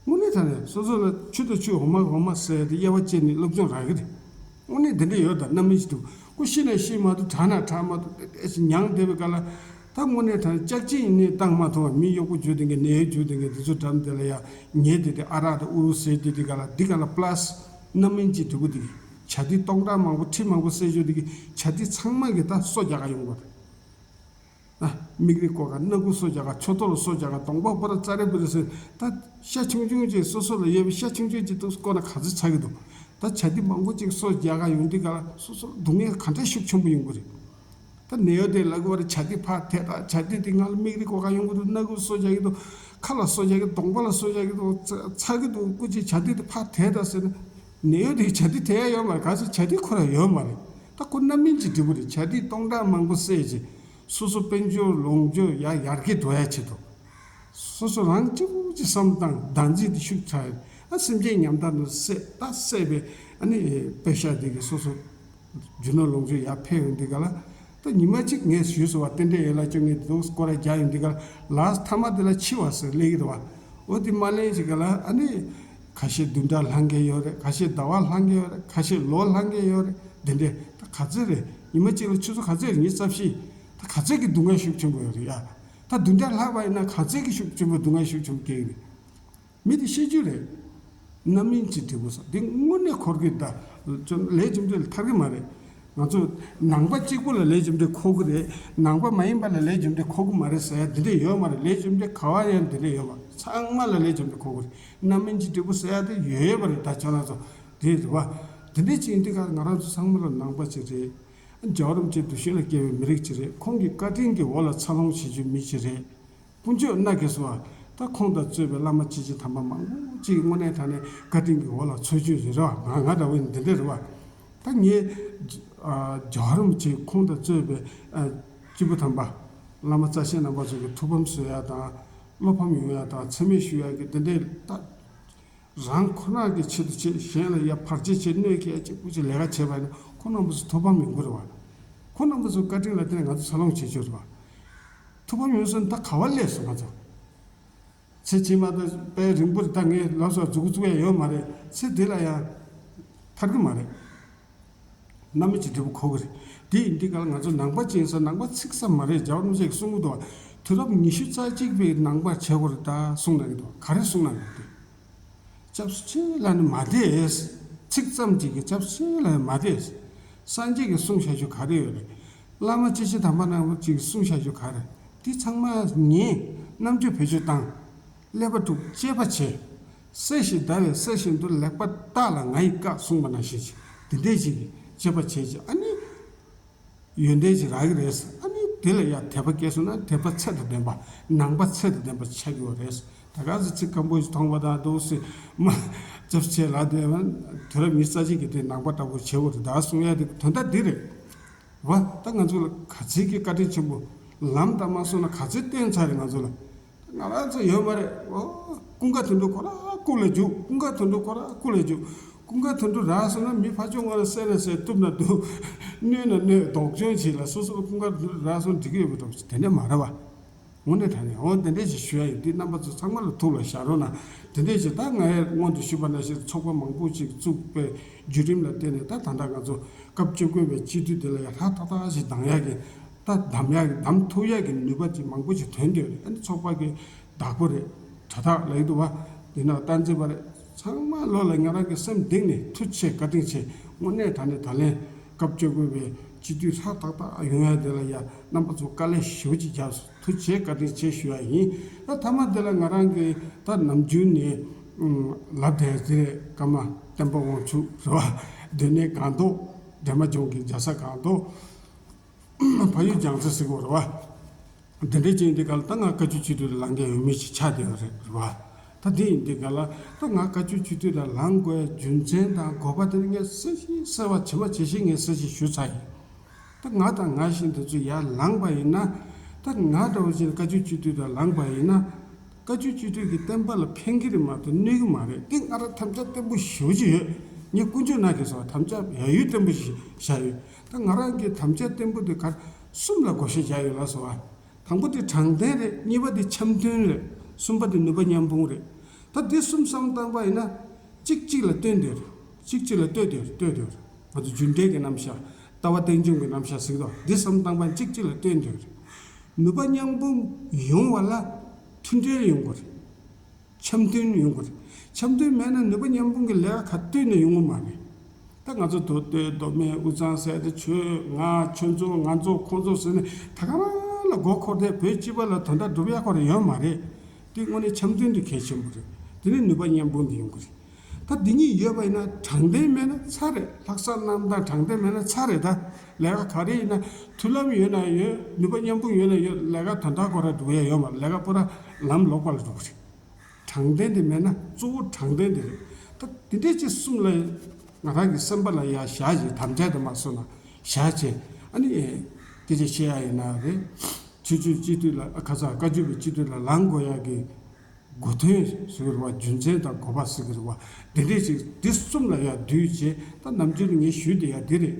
དངོས་གནས་དྲང་གནས་སོ་སོ་ལ་ཆུ་དང་ཆུ་འོ་མ་འོ་མ་ཟེར་དེ་དབྱེ་བ་ཕྱེ་ནས་སློབ་སྦྱོང་རག་གི་རེད། དངོས་གནས་དེ་འདྲས་ཡོད་ད། རྣམ་སྨིན་ཞིག་འདུག་ཁོ་ཤི་ན་ཤི་མ་ཐུབ། དྲག་ན་དྲག་མ་ཐུབ། དེ་འདྲས་ཞིག་མྱང་བསྡད་པའི་སྐབས་ལ། ད་དངོས་གནས་དྲང་གནས་ལྕགས་ཅིག་ཡིན་ནའི་བཏང་མ་ཐུབ་པ། མི་གཡོག་པོ་རྒྱུག་བསྡད་མཁན་ནད་གཡོག་རྒྱུག་བསྡད་མཁན་དེ་ཚོ་འགྲམ་དེ་ལ་ཡ་ཉལ་བསྡད་དེ་ཨ་རག་དང་ཨུ་རུ་ཟེར་བསྡད་དེ་ག་ལ་འདི་ག་ལ་པ་ལ་སི་རྣམ་སྨིན་གྱི་འབྲས་བུ་དེ་གི་བྱ་དེ་སྟོང་ཕྲག་མང་པོ་ཁྲི་མང་པོ་བསད་རྒྱུ་དེ་གི་བྱ་དེ་ཚང་མ་གི་ད་སོ་རྒྱག་ག་ཡོང་དགོས་རེད། ཨ། མིག་རིལ་བཀོག་ག་སྣ་ཁུག་སོ་རྒྱག་ག་མཆུ་ཏོ་ལ་སོ་རྒྱག་ག་གདོང་པ་པོ་ར་ཙ་རེ་པོ་རེ་ཟེར། ད་ཤ་ཆུང་ཆུང་ཅིག་སོ་སོ་ལ་ཡོད་པའི་ཤ་ཆུང་ཆུང་ཅིག་ཏུ་བཀོག་ན་ག་ཚོད་ཚ་གི་འདུག་ད་བྱ་དེ་མང་པོ་ཅིག་སོ་རྒྱག་ག་ཡོང་དུས་ག་ལ་སོ་སོ་སྡུག་བསྔལ་ག་འདྲ་ཤུགས་ཆེན་པོ་ཡོང་གི་རེད། ད་ནད་གཡོག་དེ་ལབ་གི་བ་རེད། བྱ་དེ་ཕར་དེད་དང་བྱ་དེ་དེ་ང་ལ་མིག་རིལ་བཀོག་ག་ཡོང་གི་འདུག་སྣ་ཁུག་སོ་རྒྱག་གི་འདུག་ཁ་ལ་སོ་རྒྱག་གི་གདོང་པ་ལ་སོ་རྒྱག་གི་འདུག་ཚ་ཚ་གི་འདུག་སྐུ་མཁྱེན་བྱ་དེ་དེ་ཕར་དེད་དང་ཟེར་ན། ནད་གཡོག་དེ་བྱ་དེ་དེད་ཡ་ཡོད་མ་རེད། ག་ཚོད་བྱ་དེ་ཁོ་ར་ཡོད་མ་རེད། ད་ཁོ་རྣམ་སྨིན་གྱི་འབྲས་བུ་རེད། བྱ་དེ་སྟོང་ཕྲག་མང་པོ་བསད་ཅིང་། སོ་སོ་དཔལ་འབྱོར་ལོངས་སྤྱོད་ཡར་ཡར་རྒྱས་འགྲོ་ཡ་ཆེད་དུ། སོ་སོ་རང་གཅིག་པུ་གཅིག་བསམ་བཏང་བདག་འཛིན་དེ་ཤུགས་ཆག་ཡོད། ཨ། སེམས་ཅན་ཉམ་ཐག་ནང་བསད་ད་བསད་པའི་ཨ་ནི་པེ་ཤ་དེ་གི་སོ་སོ་རྒྱུ་ནོར་ལོངས་སྤྱོད་ཡར་འཕེལ་ཡོང་དུས་ག་ལ། ད་ཉི་མ་གཅིག་ངས་ཞུས་སོང་བ། རྟེན་འབྲེལ་ཡན་ལག་བཅོ་ལྔའི་དེ་ཚོ་སྐོར་ར་རྒྱག་ཡོང་དུས་ག་ལ་ལགས་མཐའ་མ་དེ་ལ་འཆི་བ་ཟེར་སླེབས་ཀྱི་འདུག་བ། འོ་དེ་མ་ལེན་ཞིག་ག་ལ་ཨ་ནི། ཁ་ཤས་བདུན་ཕྲག་ལྷང་གི་ཡོད་རེད། ཁ་ཤས་ཟླ་བ་ལྷང་གི་ཡོད་རེད། ཁ་ཤས་ལོ་ལྷང་གི་ཡོད་རེད། དེ་འདྲས་ད་ག་ཚོད་རེད། ཉི་མ་གཅིག་ལ་ཆུ་ཚོད་ག་ཚོད་རེད། ཉི་ཤུ་རྩ་བཞི། ད་ག་ཚོད་ཀྱི་སྡུག་བསྔལ་ཤུགས་ཆེན་པོ་ཡོད་རེད་ཡ། ད་བདུན་ཕྲག་ལྷག་པ་ཡིན་ན་ག་ཚོད་ཀྱི་ཤུགས་ཆེན་པོ་སྡུག་བསྔལ་ཤུགས་ཆེན་པོ་སྐྱེ་གི་རེད། མི་དེ་ཤེས་རྒྱུ་རེད། རྣམ་སྨིན་གྱི་འབྲས་བུ་ཟེར་འདི་དངོས་གནས་འཁོར་གི་ད། ལས་རྒྱུ་འབྲས་ལ་ཐར་གི་མ་རེད། ང་ཚོ་ནང་པ་གཅིག་པུ་ལ་ལས་རྒྱུ་འབྲས་འཁོར་གི་རེད། ནང་པ་མ་ཡིན་པ་ལ་ལས་རྒྱུ་འབྲས་འཁོར་གི་མ་རེད་ཟེར་ཡ་འདི་འདྲས་ཡོད་མ་རེད། ལས་རྒྱུ་འབྲས་ག་བ་ཡང་འདི་འདྲས་ཡོད་མ་རེད། ཚང་མ་ལ་ལས་རྒྱུ་འབྲས་འཁོར་གི་རེད། རྣམ་སྨིན་གྱི་འབྲས་བུ་ཟེར་ཡ་དེ་ཡོད་ཡོད་པ་རེད། ད་ཁྱོད་རང་ཚོ་དེ་རེད་བ། དེ་འདྲས་ཅིག་ཡིན་དུས་ཀ་ང་རང་ཚོ་ཚང་མ་ལ་ནང་པ་ཅིག་རེད། རྒྱལ་བ་རིན་པོ་ཆེ་འདུ་ཤེས་ལ་སྐྱེ་བའི་མི་རིགས་ཅིག་རེད། ཁོང་གི་བཀའ་དྲིན་གྱི་འོག་ལ་འཚར་ལོངས་བྱེད་རྒྱུའི་མི་ཅིག་རེད། དཀོན་མཆོག་མནའ་སྐྱེལ་སོང་བ། ད་ཁོང་དང་གཙོས་པའི་བླ་མ་སྐྱེས་ཆེན་དམ་པ་མང་པོ་ཅིག་དངོས་གནས་དྲང་གནས་བཀའ་དྲིན་གྱི་འོག་ལ་འཚར་རྒྱུ་རེད་བ། ང་ང་འདྲ་བོ་ཡིན་འདི་འདྲ་རེད་བ། ད་ངས་ཨ་རྒྱལ་བ་རིན་པོ་ཆེ་ཁོང་དང་གཙོས་པའི་ཨ་སྐྱེས་བུ་དམ་པ་བླ་མ་རྩ་ཆེན་རྣམ་པ་ཚོ་གི་ཐུགས་ཕམ་བཟོ་ཡ་དང་། བློ་ཕམ་ཡོང་ཡ་དང་མཚན་སྨད་ཞུ་ཡ་གི་འདི་འདྲའི་ད། རང་ཁོ་རང་གི་ཆེད་དུ་བྱེད། གཞན་ལ་ཡ་བར་ཆད་བྱེད། གནོད་སྐྱེལ་གཅིག་པུ་ཅིག་ལས་ཀ་བྱས་པ་ཡིན་ན་ཁོ་རྣམ་པ་ཚོ་ཐུགས་ཕམ་ཡོང་གི་རེད་བ། ཁོ་རྣམ་པ་ཚོ་བཀའ་དྲིན་ལ་བརྟེན་ནས་ང་ཚོ་འཚར་ལོངས་བྱེད་ཆོག་རེད་བ། ཐུགས་ཕམ་ཡོང་སོང་ན་ད་ག་བ་སླེབས་སོང་ང་ཚོ། ཚེ་ཕྱི་མ་ད་དཔེ་རིང་པོ་རེད། ད་ངས་ལབ་སོང་མཛུབ་གུ་བཙུགས་ཡ་ཡོད་མ་རེད། ཚེ་འདི་ལ་ཡང་ཐར་གི་མ་རེད། རྣམ་སྨིན་གྱི་འབྲས་བུ་འཁོར་གི་རེད། དེ་ཡིན་དུས་ག་ལ་ང་ཚོ་ནང་པ་ཅིག་ཡིན་ཙང་ནང་པ་ཚིག་ཙམ་མ་རེད། རྒྱལ་བ་རིན་པོ་ཆེ་གིས་གསུང་གི་འདུག་བ། དུས་རབས་ཉི་ཤུ་རྩ་གཅིག་པའི་ནང་པ་བྱེད་དགོས་རེད་ད་གསུང་གནང་གི་འདུག་ག་རེ་གསུང་གནང་གི་འདུག་སྐྱབས་སུ་མཆི་ལབ་ནས་མ་བསྡད། ཚིག་ཙམ་ཅིག་གིས་སྐྱབས་སུ་མཆི་ལབ་ནས་མ་བསྡད། སངས་རྒྱས་ཀྱིས་གསུངས་བཞག་རྒྱུ་ག་རེ་ཡོད་རེད། བླ་མ་སྐྱེས་ཆེན་དམ་པ་རྣམས་ཀྱིས་གསུངས་བཞག་རྒྱུ་ག་རེ། འདི་ཚང་མ་ཉན། རྣམ་དཔྱོད་བེད་སྤྱོད་བཏང་། ཀླད་པ་དཀྲུག་དཔྱད་པ་བྱེད། གསལ་ཞིང་གདའ་བས་གསལ་བཞིན་དུ་ལེགས་པར་བརྟག་ལ་ང་ཡིས་བཀག་གསུངས་པ་ནང་བཞིན་ཅིག་འདི་འདྲས་ཅིག་གིས་དཔྱད་པ་བྱེད་ཅིག་ཨ་ནི། ཡོན་ཏན་ཅིག་རག་གི་རེད། ཨ་ནི་དེ་ལ་ཡང་དད་པ་སྐྱེས་སོང་ན་དད་པ་ཚད་དང་ལྡན་པ། ནང་པ་ཚད་དང་ལྡན་པ་ཆགས་ཀྱི་ཡོད་རེད། ད་ག་ཚོད་ཚིག་སྐམ་པོ་ཞིག་མཐོང་བ་དང་འདུག་སེ་མ་སྐྱབས་ཆེ་ལ་དེ་དུས་རབས་ཉི་ཤུ་རྩ་གཅིག་གི་དེ་ནང་པ་ལྟ་བུ་བྱེད་དགོས་རེད་ད་གསུང་ཡ་དེ་དོན་དག་འདི་རེད། བ། ད་ང་ཚོ་ལ་ག་ཚད་ཀྱི་བཀའ་དྲིན་ཆེན་པོ། ལམ་དང་མ་སོང་ན་ག་ཚད་བསྟན་ཚར་རེད་ང་ཚོ་ལ། ང་རང་ཚོ་ཡོད་མ་རེད། ཨོ། ཀུན་དགའ་དོན་གྲུབ་ཁོ་ར་སྐུ་ལ་འཇུག་ཀུན་དགའ་དོན་གྲུབ་ཁོ་ར་སྐུ་ལ་འཇུག་ཀུན་དགའ་དོན་གྲུབ་རག་སོང་ན་མི་ཕར་ཕྱོགས་ང་ལ་བསད་ན་བསད། གཏུབ་ན་གཏུབ། གནོད་ན་གནོད། སྡུག་སྦྱོང་བྱེད་ལ་སོ་སོ་ལ་ཀུན་དགའ་དོན་གྲུབ་རག་སོང་འགྲིག་གི་ཡོད་པའི་འགྲོ་དེ་འདྲ་མ་རེད་བ། དངོས་གནས་དྲང་གནས་འོ་དེ་འདྲས་ཞིག་ཞུ་ཡ་ཡིན། འདི་རྣམ་པ་ཚོ་ཚང་མ་ལ་ཐུགས་ལ་བཞག་རོགས་གནང་། དེ་འདྲས་ཞིག་ད་ངས་སྔོན་དུ་ཞུས་པ་ནང་བཞིན་ཚོགས་པ་མང་པོ་ཞིག་བཙུགས་པའི་བརྒྱུད་རིམ་ལ་བརྟེན་ནས་ད་ད་ལྟ་ང་ཚོ་སྐབས་བཅོ་བརྒྱད་པའི་སྤྱི་འཐུས་དེ་ལ་ཡ་ཧྲ་ཏག་ཏག་ཞིག་གདམ་ཡ་གི། ད་གདམ་ཡ་གི་གདམ་ཐུབ་ཡ་གི་ནུས་པ་ཅིག་མང་པོ་ཞིག་ཐོན་བསྡད་ཡོད་རེད། ཨ་ནི་ཚོགས་པ་གི་བདག་པོ་རེད། དྲ་ཐག་ལ་ཡོད་འདུག་བ། འདི་ན་སྟངས་འཛིན་པ་རེད། ཚང་མ་ལོ་ལ་ང་རང་གི་སེམས་གཏིང་ནས་ཐུགས་རྗེ་ཆེ་བཀའ་དྲིན་ཆེ། དངོས་གནས་དྲང་གནས་ད་ལན་སྐབས་བཅོ་བརྒྱད་པའི་སྤྱི་འཐུས་ཧྲ་ཏག་ཏག་ཡོང་ཡ་དེ་ལ་ཡ་རྣམ་པ་ཚོ་དཀའ་ལས་ཞེ་པོ་ཅིག་བརྒྱབ་སོང་། ཐུགས་རྗེ་ཆེ་བཀའ་དྲིན་ཆེ་ཞུ་ཡ་ཡིན། ད་མཐའ་མ་དེ་ལ་ང་རང་གི་ད་ནམ་རྒྱུན་ནས་ལབ་བསྡད་ཟེར། ཀརྨ་བསྟན་པ་དབང་ཕྱུག་རེད་བ། སྡོད་གནས་སྒང་ཏོག་འདན་མ་ལྗོངས་ཀྱི་རྒྱལ་ས་སྒང་ཏོག་ཕ་ཡུལ་རྒྱལ་ས་ཟེར་གོ་རེད་བ། འདི་འདྲའི་ཅན་འདི་ག་ལ་ད་ང་བཀའ་བརྒྱུད་སྤྱི་འཐུས་ལ་ལངས་མཁན་ཡོད་མི་ཞིག་ཆགས་བསྡད་ཡོད་རེད་རེད་བ། ད་འདི་ཡིན་འདི་ག་ལ་ད་ང་བཀའ་བརྒྱུད་སྤྱི་འཐུས་ལ་ལངས་དགོས་རྒྱུ་མཚན་དང་དགོས་པ་དེ་ནི་ངས་གསལ་ཞིང་གསལ་བ་ཇི་མ་ཇི་བཞིན་ངས་གསལ་ཞིང་ཞུ་ཚར་ཡིན། ད་ང་དང་ང་བཞིན་དེ་ཚོ་ཡར་ལངས་པ་ཡིན་ན། ད་ང་འདྲ་བོ་ཅན་བཀའ་བརྒྱུད་སྤྱི་འཐུས་ལ་ལངས་པ་ཡིན་ན། བཀའ་བརྒྱུད་སྤྱི་འཐུས་ཀྱི་བསྟན་པ་ལ་ཕན་གྱི་རེད་མ་གཏོགས་གནོད་ཀྱི་མ་རེད། དེ་ང་རང་དམ་བཅའ་བརྟན་པོ་ཞེ་པོ་ཅིག་ཡོད། ངས་དཀོན་མཆོག་ནང་གི་སོགས་དམ་བཅའ་ཡ་ཡུལ་བརྟན་པོ་ཞིག་བཞག་ཡོད། ད་ང་རང་གི་དམ་བཅའ་བརྟན་པོ་དེ་ག་གསུམ་ལ་བགོ་བཤའ་བརྒྱབ་ཡོད་ལ་སོགས་པ། དང་པོ་དེ་དྲང་བདེན་རེད། གཉིས་པ་དེ་འཆམ་མཐུན་རེད། གསུམ་པ་དེ་ནུས་པ་མཉམ་སྤུངས་རེད། ད་འདི་གསུམ་བསམ་བཏང་པ་ཡིན་ན། གཅིག་གཅིག་ལ་བསྟུན་བསྡད་རེད། གཅིག་གཅིག་ལ་ལྟོས་བསྡད་རེད། ལྟོས་བསྡད་རེད། ང་ཚོ་རྒྱུ་འབྲས་ཀྱི་རྣམ་གཞག་ལྟ་བ་རྟེན་འབྱུང་གི་རྣམ་གཞག་ཟེར་གི་འདུག་འདི་བསམ་བཏང་པ་ཡིན་གཅིག་གཅིག་ལ་བསྟུན་བསྡད་རེད། ནུས་པ་མཉམ་སྤུངས་ཡོང་བ་ལ་མཐུན་སྒྲིལ་ཡོང་དགོས་རེད། འཆམ་མཐུན་ཡོང་དགོས་རེད། འཆམ་མཐུན་མེད་ན་ནུས་པ་མཉམ་སྤུངས་ཀྱི་ལས་ཀ་ག་བཏོན་ནས་ཡོང་གི་མ་རེད། ད་ང་ཚོ་མདོ་སྟོད་མདོ་སྨད་དབུས་གཙང་ཟེར་ཏེ་ཁྱོད་ང་ཁྱོད་ཚོ་ང་ཚོ་ཁོང་ཚོ་ཟེར་ནས་ད་ག་རང་ལ་མགོ་འཁོར་ཏེ་བོད་སྤྱི་པ་ལ་དོན་དག་སྒྲུབ་ཡག་ཁོ་རང་ཡོད་མ་རེད། དེ་དངོས་གནས་འཆམ་མཐུན་དེ་གལ་ཆེན་པོ་རེད། དེ་ནས་ནུས་པ་མཉམ་སྤུངས་དེ་ཡོང་གི་རེད། ད་འདི་གཉིས་ཡོད་པ་ཡིན་ན་དྲང་བདེན་མེད་ན་ཚར་རེད། ལྷག་བསམ་རྣམ་དག་དྲང་བདེན་མེད་ན་ཚར་རེད། ད་ལས་ཀ་ག་རེ་ཡིན་ན་མཐུན་ལམ་ཡོད་ན་ཡོད། ནུས་པ་མཉམ་སྤུངས་ཡོད་ན་ཡོད། ལས་ཀ་དོན་དག་ཁོ་རང་སྒྲུབ་ཡ་ཡོད་མ་རེད། ལས་ཀ་པུ་ར་ལམ་ལོག་པ་ལ་འགྲོ་གི་རེད། དྲང་བདེན་དེ་མེད་ན་གཙོ་བོ་དྲང་བདེན་དེ་རེད། ད་དེ་འདྲས་ཅིག་གསུམ་ལ་ང་རང་གི་སེམས་པ་ལ་ཡ་བཞག་ཅིག་དམ་བཅའ་དེ་མ་སོང་ན་བཞག་ཅིག་ཨ་ནི་སྐད་ཆ་བཤད་ཡ་ཡིན་ན་རེད། ཆོས་བརྒྱུད་སྤྱི་འཐུས་ལ་ཁ་ས་བཀའ་བརྒྱུད་པའི་སྤྱི་འཐུས་ལ་ལངས་དགོས་ཡ་གི་གོ་དོན་ཟེར་བ་རྒྱུ་མཚན་དང་དགོས་པ་ཟེར་གི་རེད་བ། དེ་འདྲས་ཅིག་འདི་གསུམ་ལ་ཡ་བསྡུས་བྱས་ད་ནམ་རྒྱུན་ངས་ཞུས་བསྡད་ཡ་འདི་རེད།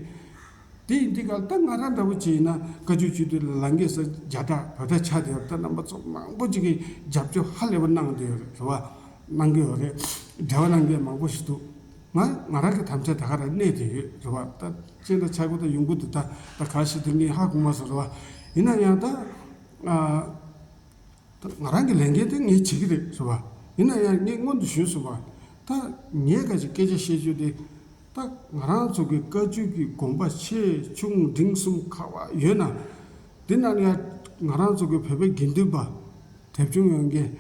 དེ་ཡིན་དུས་ག་ད་ང་རང་འདྲ་བོ་བྱས་ན་བཀའ་བརྒྱུད་སྤྱི་འཐུས་ལ་ལངས་མཁན་ས་བརྒྱ་ཕྲག་བོད་ཕྲག་ཆགས་བསྡད་ཡོད། ད་རྣམ་པ་ཚོ་མང་པོ་ཅིག་གིས་རྒྱབ་སྐྱོར་ཧ་ལས་པ་གནང་བསྡད་ཡོད་རེད་བ། གནང་གི་ཡོད་རེད། འབྲེལ་བ་གནང་མཁན་མང་པོ་ཞིག་འདུག་ང་ང་རང་གི་དམ་བཅའ་ད་ག་རང་གནས་བསྡད་ཡོད་རེད་བ། ད་ཅེ་ན་ཆག་གི་ད་ཡོང་གི་འདུག་ད་ད་ག་ཞིག་དེ་ངས་ཧ་གོ་མ་སོང་རེད་བ། ཡིན་ན་ཡང་ད་ཨ། ད་ང་རང་གི་ལས་འགན་དེ་ངས་བྱེད་ཀྱི་རེད་ཟེར་བ། ཡིན་ན་ཡང་ངས་སྔོན་དུ་ཞུས་སོང་བ། ད་ངས་ག་ཅིག་སྐད་ཆ་བཤད་རྒྱུ་དེ། ད་ང་རང་ཚོ་གི་བཀའ་བརྒྱུད་ཀྱི་དགོན་པ་ཆེ་ཆུང་འབྲིང་གསུམ་ག་བ་ཡོད་ན། དེ་ནང་ནས་ཡང་ང་རང་ཚོ་གི་བོད་པའི་དགེ་འདུན་པ་དེབ་ཆུང་ཡོད་མཁན་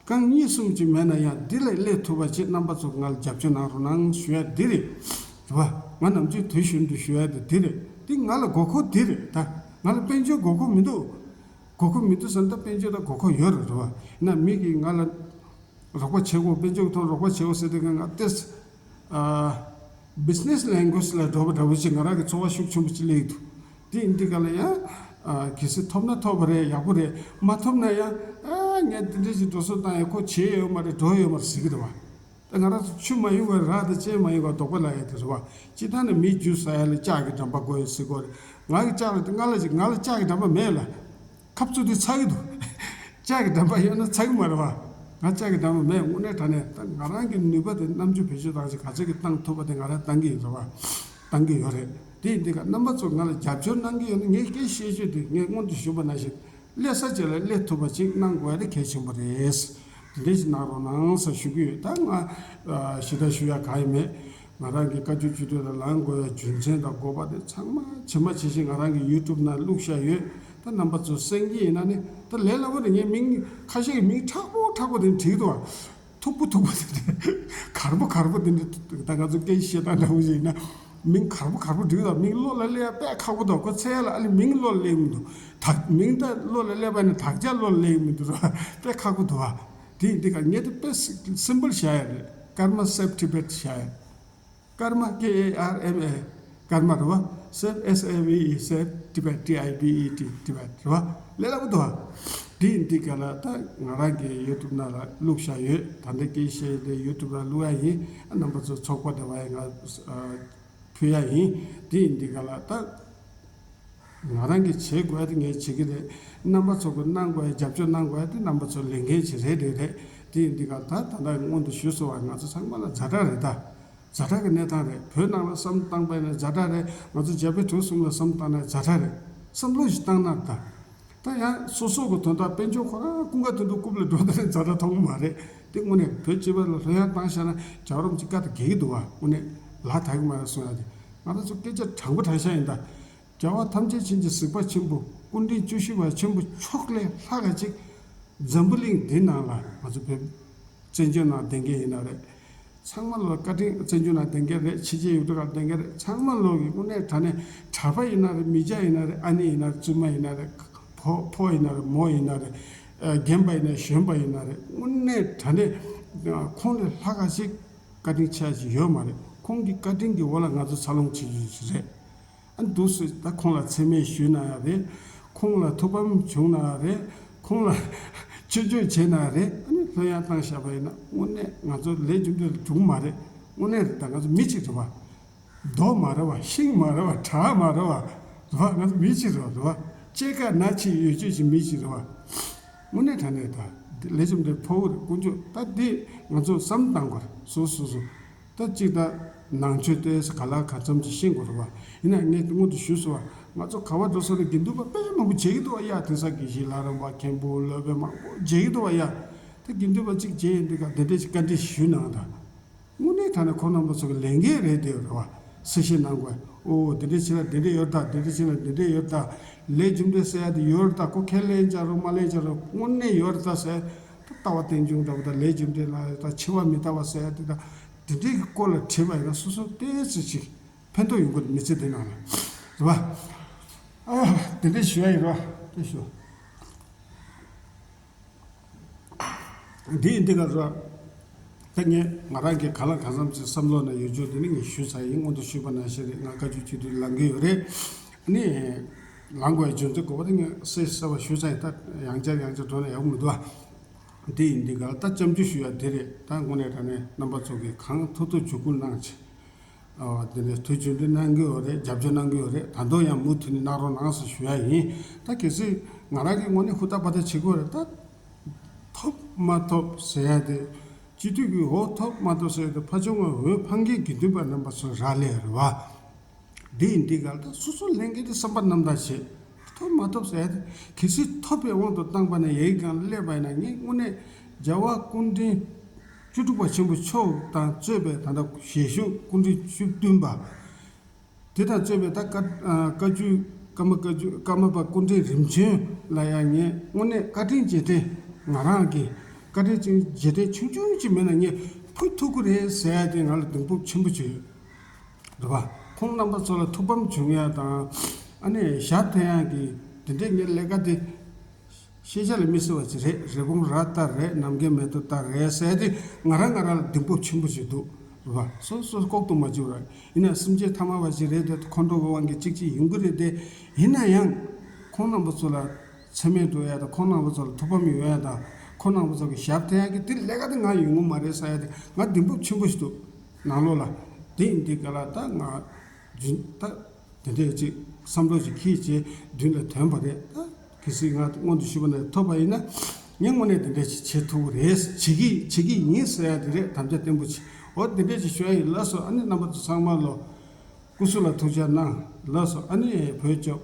རྐང་གཉིས་གསུམ་ཅིག་མེད་ན་ཡང་འདི་ལས་སླེབས་ཐུབ་པ་ཅིག་རྣམ་པ་ཚོ་ང་ལ་རྒྱབ་སྐྱོར་གནང་རོགས་གནང་ཞུ་ཡ་འདི་རེད། རེད་བ། ང་ནམ་རྒྱུན་དུས་རྒྱུན་དུ་ཞུ་ཡ་དེ་འདི་རེད། འདི་ང་ལ་དགོས་མཁོ་འདི་རེད། ད་ང་ལ་དཔལ་འབྱོར་དགོས་མཁོ་མི་འདུག་དགོས་མཁོ་མི་འདུག་ཟེར་ན་ད་དཔལ་འབྱོར་ད་དགོས་མཁོ་ཡོད་རེད། རེད་བ། ཡིན་ན་མི་གིས་ང་ལ་རོགས་པ་བྱེད་དགོས། དཔལ་འབྱོར་ཐོག་རོགས་པ་བྱེད་དགོས་ཟེར་དུས་ང་ཏེས་ཨ་business language ལ་འགྲོ་བ་འདྲ་བོ་ཞིག་ང་རང་གི་ཚོར་བ་ཤུགས་ཆེན་པོ་ཅིག་སླེབས་འདུག་དེ་ཡིན་དུས་ག་ལ་ཡང་ཨ་གལ་སྲིད་ཐོབ་ན་ཐོབ་པ་རེད། ཡག་པོ་རེད། མ་ཐོབ་ན་ཡང་ཨ་ངས་འདི་འདྲ་ཞིག་འགྲོ་སོང་བཏང་ཡ་ཁོ་བྱེད་ཡོད་མ་རེད། འགྲོ་ཡོད་མ་རེད་ཟེར་གི་རེད་བ། ད་ང་རང་ཚོ་ཆུ་མ་གཡུག་པར་རག་དང་ལྕེ་མ་གཡུག་པར་རྡོག་པ་ལ་ཡ་དེ་རེད་བ། སྤྱིར་བཏང་ནས་མི་རྒྱུ་ཟ་ཡ་ལ་ལྕགས་ཀྱི་འགྲམ་པ་དགོས་ཡོད་ཟེར་གོ་རེད། ང་གི་ལྕགས་ལ་ང་ལ་ཅིག་ང་ལ་ལྕགས་ཀྱི་འགྲམ་པ་མེད་ལ། ཁབ་བཙུགས་དུས་ཚ་གི་འདུག་ལྕགས་ཀྱི་འགྲམ་པ་ཡོད་ན་ཚ་གི་མ་རེད་བ། ང་ལྕགས་ཀྱི་འགྲམ་པ་མེད། དངོས་གནས་དྲང་གནས་ད་ང་རང་གི་ནུས་པ་དེ་རྣམ་དཔྱོད་བེད་སྤྱོད་བཏང་ཞིག་ག་ཚོད་ཀྱིས་བཏང་ཐུབ་པ་དེ་ང་རང་བཏང་གི་ཡོད་རེད་བ། བཏང་གི་ཡོད་རེད། དེ་ཡིན་དུས་ཀ་རྣམ་པ་ཚོ་ང་ལ་རྒྱབ་སྐྱོར་གནང་གི་ཡོད་ན་ངས་སྐད་བཤད་རྒྱུ་དེ་ངས་སྔོན་དུ་ཞུས་པ་ནང་བཞིན། སླེབས་ས་ཅིག་ལ་སླེབས་ཐུབ་པ་ཅིག་གནང་དགོས་ཡ་དེ་གལ་ཆེན་པོ་རེད། དེ་འདྲ་ཞིག་གནང་རོགས་གནང་ཟེར་ཞུ་གི་ཡོད། ད་ང་ཨ་ཞེ་དྲག་ཞུ་ཡ་གང་ཡང་མེད། ང་རང་གི་བཀའ་བརྒྱུད་སྤྱི་འཐུས་ལ་ལངས་དགོས་ཡ་རྒྱུ་མཚན་དང་དགོས་པ་དེ་ཚང་མ་ཇི་མ་ཇི་བཞིན་ང་རང་གི་ཡུ་ཊུབ་ནང་བླུགས་བཞག་ཡོད། ད་རྣམ་པ་ཚོ་གསན་གྱི་ཡིན་ན་ནི་ད་ལས་སླ་པོ་རེད། ངས་མིང་ཁ་ཤས་ཀྱི་མིང་མཁྲེགས་པོ་མཁྲེགས་པོ་དེ་བྲིས་འདུག་བ། མཐུག་པོ་མཐུག་པོ་དེ་འདྲ། གར་པོ་གར་པོ་དེ་འདྲ། ད་ང་ཚོ་སྐད་ཆ་བཤད་སྟངས་འདྲ་བོ་ཞིག་ཡིན་ན། མིང་གར་པོ་གར་པོ་བྲིས་འདུག་མིང་བློ་ལ་སླེབས་ཡ་དཔེ་ཁག་པོ་འདུག་ཁོ་ཚེ་ཡ་ལ་ཨ་ལི་མིང་བློ་ལ་སླེབས་མི་འདུག་ད་མིང་ད་བློ་ལ་སླེབས་པ་ནི་དག་ཆ་བློ་ལ་སླེབས་མི་འདུག་ར། དཔེ་ཁག་པོ་འདུག་བ། དེ་ཡིན་དུས་ཀ་ངས་དེ་དཔེ་སི་སིམ་པལ་བྱ་ཡ་རེད། ཀརྨ་སེབ་ཊི་བེཊ་བྱ་ཡ། ཀརྨ་ཀེ་ཨེ་ཨར་ཨེམ་ཨེ། ཀརྨ་རེད་བ། Save, S A V E, Save Tibet, T I B E T, Tibet རེད་བ། ལས་སླ་པོ་འདུག་བ། འདི་ཡིན་འདི་ག་ལ་ད་ང་རང་གི་ཡུ་ཊུབ་ནང་ལ་བླུགས་བཞག་ཡོད། ད་ལྟ་སྐད་བཤད་དེ་ཡུ་ཊུབ་ལ་བླུགས་ཡ་ཡིན། རྣམ་པ་ཚོ་ཚོགས་པ་དེ་བ་ཡ་ང་ཕུལ་ཡ་ཡིན། འདི་ཡིན་འདི་ག་ལ་ད་ང་རང་གི་བྱེད་དགོས་ཡ་དེ་ངས་བྱེད་ཀྱི་རེད། རྣམ་པ་ཚོ་གི་གནང་དགོས་ཡ་རྒྱབ་སྐྱོར་གནང་དགོས་ཡ་དེ་རྣམ་པ་ཚོ་ལས་འགན་ཅིག་རེད་རེད་རེད། འདི་ཡིན་འདི་ག་ད་ད་ལྟ་སྔོན་དུ་ཞུས་སོང་བ་ང་ཚོ་ཚང་མ་ལ་ཛ་དྲག་རེད་ད། ཛ་དྲག་གི་གནས་སྟངས་རེད། བོད་ནང་ལ་བསམ་བཏང་པ་ཡིན་ན་ཛ་དྲག་རེད། ང་ཚོ་རྒྱ་བལ་འབྲུག་གསུམ་ལ་བསམ་བཏང་ན་ཛ་དྲག་རེད། བསམ་བློ་ཞིག་བཏང་ན་ད། ད་ཡང་སོ་སོ་གི་དོན་དག་དཔལ་འབྱོར་ཁོ་རང་ཀུན་དགའ་དོན་དུ་རྐུབ་ལ་འགྲོ་ད་ནས་ཛ་དྲག་མཐོང་གི་མ་རེད། དེ་དངོས་གནས་བོད་སྤྱི་པ་ལ་ལྷོད་ཡངས་བཏང་བཞག་ན་རྒྱལ་བ་རིན་པོ་ཆེ་བཀའ་དང་འགལ་གྱི་འདུག་བ། དངོས་གནས་ལག་ཐག་གི་མ་རེད་གསུང་ཡ་དེ། ང་རང་ཚོ་སྐད་ཆ་དྲང་པོ་དྲང་བཞག་ཡིན་ད། རྒྱལ་བ་ཐམས་ཅད་མཁྱེན་ཅིང་གཟིགས་པ་ཆེན་པོ་སྐུ་ཕྲེང་བཅུ་བཞི་པ་ཆེན་པོ་མཆོག་ལས་ལྷག་ག་ཅིག་འཛམ་བུ་གླིང་འདི་ནང་ལ་ང་ཚོ་བོད་བཙན་བྱོལ་ནང་བསྡད་མཁན་ཡིན་ན་རེད། ཚང་མ་ལོ་བཀའ་དྲིན་བཙན་བྱོལ་ནང་བསྡད་མཁན་རེད། ཕྱི་རྒྱལ་ཡུལ་གྲུ་ཁག་བསྡད་མཁན་རེད། ཚང་མ་ལོ་གི་དངོས་གནས་དྲང་གནས་གྲྭ་པ་ཡིན་ན་རེད། མི་སྐྱ་ཡིན་ན་རེད། ཨ་ནེ་ཡིན་ན་རེད། བཙུན་མ་ཡིན་ན་རེད། ཕོ་ཕོ་ཡིན་ན་རེད། མོ་ཡིན་ན་རེད། ཨ་རྒན་པ་ཡིན་ན་གཞོན་པ་ཡིན་ན་རེད། དངོས་གནས་དྲང་གནས་ཁོང་ལས་ལྷག་ག་ཞིག་བཀའ་དྲིན་ཆེ་ཞིག་ཡོད་མ་རེད། ཁོང་གི་བཀའ་དྲིན་གྱི་འོག་ལ་ང་ཚོ་འཚར་ལོངས་བྱེད་རྒྱུ་ཞིག་རེད། ཨ་འདུག་སེ་ད་ཁོང་ལ་མཚན་སྨད་ཞུས་ན་ཡང་རེད། ཁོང་ལ་ཐུགས་ཕམ་བྱུང་ན་ཡང་རེད། ཁོང་ལ་སྐྱོན་བརྗོད་བྱས་ན་ཡང་རེད། ཨ་ནི་ལྷོད་ཡངས་བཏང་བཞག་པ་ཡིན་ན་དངོས་གནས་ང་ཚོ་ལས་རྒྱུ་འབྲས་ལ་འགྲོ་གི་མ་རེད། དངོས་གནས་རེད། ད་ང་ཚོ་མི་གཅིག་རེད་བ། རྡོ་མ་རེད་བ། ཤིང་མ་རེད་བ། བྲག་མ་རེད་བ། རེད་བ། ང་ཚོ་མི་གཅིག་རེད་བ། རེད་བ། སྐྱེ་རྒ་ན་འཆི་ཡོད་ཚད་ཀྱི་མི་གཅིག་རེད་བ། དངོས་གནས་དྲང་གནས་ད་ལས་རྒྱུ་འབྲས་ཕོག་གི་རེད། དཀོན་མཆོག་ད་འདི་ང་ཚོ་བསམ་བཏང་དགོས་རེད། སོ་སོ་སོ། ད་གཅིག་ད་ནང་ཆོས་ཏོག་ཙམ་ག་ལ་ག་ཙམ་ཅིག་ཤེས་དགོས་རེད་བ། ཡིན་ན་ངས་སྔོན་དུ་ཞུས་སོང་བ། ང་ཚོ་ག་བ་འགྲོ་ས་ལ་དགེ་འདུན་པ་དཔེ་མང་པོ་མཇལ་གྱི་འདུག་བ་ཡ། དེང་སང་དགེ་བཤེས་ལྷ་རམས་པ་མཁན་པོ་སློབ་དཔོན་མང་པོ་མཇལ་གྱི་འདུག་བ་ཡ། ད་དགེ་འདུན་པ་གཅིག་མཇལ་ཡོང་དུས་ག་འདི་འདྲས་ཅིག་བཀའ་འདྲི་ཞུས་གནང་དང་། དངོས་གནས་དྲང་གནས་ཁོང་རྣམ་པ་ཚོ་གི་ལས་འགན་རེད་དེ་རེད་བ། གསལ་བཤད་གནང་དགོས། ཨོ་འདི་འདྲས་བྱས་ན་འདི་འདྲས་ཡོད་ད། འདི་འདྲས་བྱས་ན་འདི་འདྲས་ཡོད་ད། ལས་རྒྱུ་འབྲས་ཟེར་ཡ་དེ་ཡོད་རེད་ད། ཁོ་ཁས་ལེན་བྱ་རོགས་མ་ལེན་བྱ་རོགས་དངོས་གནས་ཡོད་རེད་ད་ཟེར། ད་ལྟ་བ་རྟེན་འབྱུང་འདྲ་བོ་ད་ལས་རྒྱུ་འབྲས་ལ་ད་འཆི་བ་མི་རྟག་པ་ཟེར་ཡ་དེ་ད། འདི་འདྲས་ཀྱི་སྐོར་ལ་དྲིས་པ་ཡིན་ན་སོ་སོ་ཏོག་ཙམ་ཅིག་ཕན་ཐོགས་ཡོང་གི་རེད། མི་ཚེ་འདི་ནང་ལ་རེད་བ། ཨ་འདི་འདྲས་ཞུ་ཡ་ཡིན་རོགས་ཏེ་ཞུ། འདི་ཡིན་འདི་ག་ར། ད་ངས་ང་རང་གི་གང་ལ་གང་འཚམ་ཅིག་བསམ་བློ་ན་ཡོད་ཆོག་དེ་ནི་ངས་ཞུས་ཚར་ཡིན། སྔོན་དུ་ཞུས་པ་ནང་བཞིན་རེད། ང་བཀའ་བརྒྱུད་སྤྱི་འཐུས་ལངས་ཀྱི་ཡོད་རེད། ཨ་ནི་ལངས་དགོས་རྒྱུ་མཚན་གོ་བ་དེ་ངས་གསལ་གསལ་བ་ཞུས་ཚར་ཡིན། ད་ཡང་བསྐྱར་ཡང་བསྐྱར་འགྲོ་ན་ཡག་མི་འདུག་ཨ། འདི་ཡིན་འདི་ག་ལ་ད་སྐྱབས་འཇུག་ཞུ་ཡ་དེ་རེད། ད་དངོས་གནས་དྲང་གནས་རྣམ་པ་ཚོ་གིས་གང་ཐུབ་ཐུབ་ཇུས་འགོད་གནང་བྱས། ཨ་དེ་ནས་ཐུགས་རྗེ་ཆེ་གནང་གི་ཡོད་རེད། རྒྱབ་སྐྱོར་གནང་གི་ཡོད་རེད། ད་དུང་ཡང་མུ་མཐུད་ནས་གནང་རོགས་གནང་ཟེར་ཞུ་ཡ་ཡིན། ད་གལ་སྲིད་ང་རང་གི་ངོས་ནས་ཧུར་ཐག་བར་ཐག་བྱེད་དགོས་རེད། ད་ཐོབ་མ་ཐོབ་ཟེར་ཡ་དེ་སྤྱི་འཐུས་ཀྱི་འོས་ཐོབ་མ་ཐོབ་ཟེར་ཡ་དེ་ཕ་ཆུང་བ་འོས་འཕང་མཁན་དགེ་འདུན་པ་རྣམ་པ་ཚོ་རག་ལས་རེད་བ། འདི་ཡིན་འདི་ག་ལ་ད་སོ་སོ་ལས་འགན་དེ་བསམ་པ་རྣམ་དག་བྱེད། ཐོབ་མ་ཐོབ་ཟེར་ཡ་དེ་གལ་སྲིད་ཐོབ་པའི་དབང་དུ་བཏང་པ་ན་ཡའི་སྒང་སླེབས་པ་ཡིན་ན་ངས་དངོས་གནས་རྒྱལ་བ་སྐུ་ཕྲེང་བཅུ་དྲུག་པ་ཆེན་པོ་མཆོག་དང་གཙོས་པའི་ད་ལྟ་ཞལ་བཞུགས་སྐུ་ཕྲེང་བཅུ་བདུན་པ། དེ་དང་གཙོས་པའི་ད་བཀའ་ཨ་བཀའ་བརྒྱུད་ཀརྨ་བཀའ་བརྒྱུད་ཀརྨ་པ་སྐུ་ཕྲེང་རིམ་བྱོན་ལ་ཡང་ངས་དངོས་གནས་བཀའ་དྲིན་རྗེས་དྲན་ང་རང་གི་བཀའ་དྲིན་རྗེས་དྲན་ཆུང་ཆུང་ཅིག་མེད་ན་ངས་ཕུལ་ཐུབ་ཀྱི་རེད་ཟེར་ཡ་དེ་ང་ལ་གདེང་སྤོབས་ཆེན་པོ་བྱོས་ཡོད། རེད་བ། ཁོང་རྣམ་པ་ཚོ་ལ་ཐུགས་ཕམ་བྱུང་ཡ་དང་། ཨ་ནི་ཞབས་འདྲེན་ཡ་གི་དེ་འདྲའི་ངའི་ལས་ཀ་དེ་ཤེས་བྱ་ལ་མི་གསལ་བ་ཅིག་རེད། རི་བོང་རྭ་ལྟར་རེད། ནམ་མཁའི་མེ་ཏོག་ལྟར་རེད་ཟེར་ཏེ་ང་རང་ང་རང་ལ་གདེང་སྤོབས་ཆེན་པོ་ཞིག་འདུག་རེད་བ། སོ་སོ་ལྐོག་ཏུ་མ་བྱེད་ར། ཡིན་ན་སེམས་ཅན་ཐ་མལ་པ་ཞིག་རེད་དེ། ཁོང་ཁྲོ་གི་དབང་གིས་གཅིག་གཅིག་ཡོང་གི་རེད་དེ། ཡིན་ན་ཡང་ཁོང་རྣམ་པ་ཚོ་ལ་མཚན་སྨད་འགྲོ་ཡ་དང་། ཁོང་རྣམ་པ་ཚོ་ལ་ཐུགས་ཕམ་ཡོང་ཡ་དང་། ཁོང་རྣམ་པ་ཚོ་གི་ཞབས་འདྲེན་ཡ་གི་དེ་ལས་ཀ་དེ་ང་ཡོང་གི་མ་རེད་ཟེར་ཡ་དེ་ང་གདེང་སྤོབས་ཆེན་པོ་ཞིག་འདུག་ནང་ལོགས་ལ། དེ་ཡིན་དུས་ག་ལ་ད་ང་རྒྱུན་ད་དེ་འདྲས་ཅིག་བསམ་བློ་ཅིག་འཁྱེར་བྱས་མདུན་ལ་ཐོན་པ་རེད། ད་གལ་སྲིད་ང་སྔོན་དུ་ཞུས་པ་ནང་ཐོབ་པ་ཡིན་ན་ངས་དངོས་གནས་དེ་འདྲས་ཅིག་བྱེད་ཐུབ་ཀྱི་རེད། བྱེད་ཀྱི་བྱེད་ཀྱི་ཡིན་ཟེར་ཡ་དེ་རེད། དམ་བཅའ་བརྟན་པོ་བྱེད། འོ་དེ་འདྲས་ཅིག་ཞུ་ཡ་ཡིན། ལགས་སོ། ཨ་ནི་རྣམ་པ་ཚོ་ཚང་མ་ལོ་སྐུ་གཟུགས་ལ་ཐུགས་ཅག་གནང་། ལགས་སོ། ཨ་ནི་བོད་སྐྱོབ།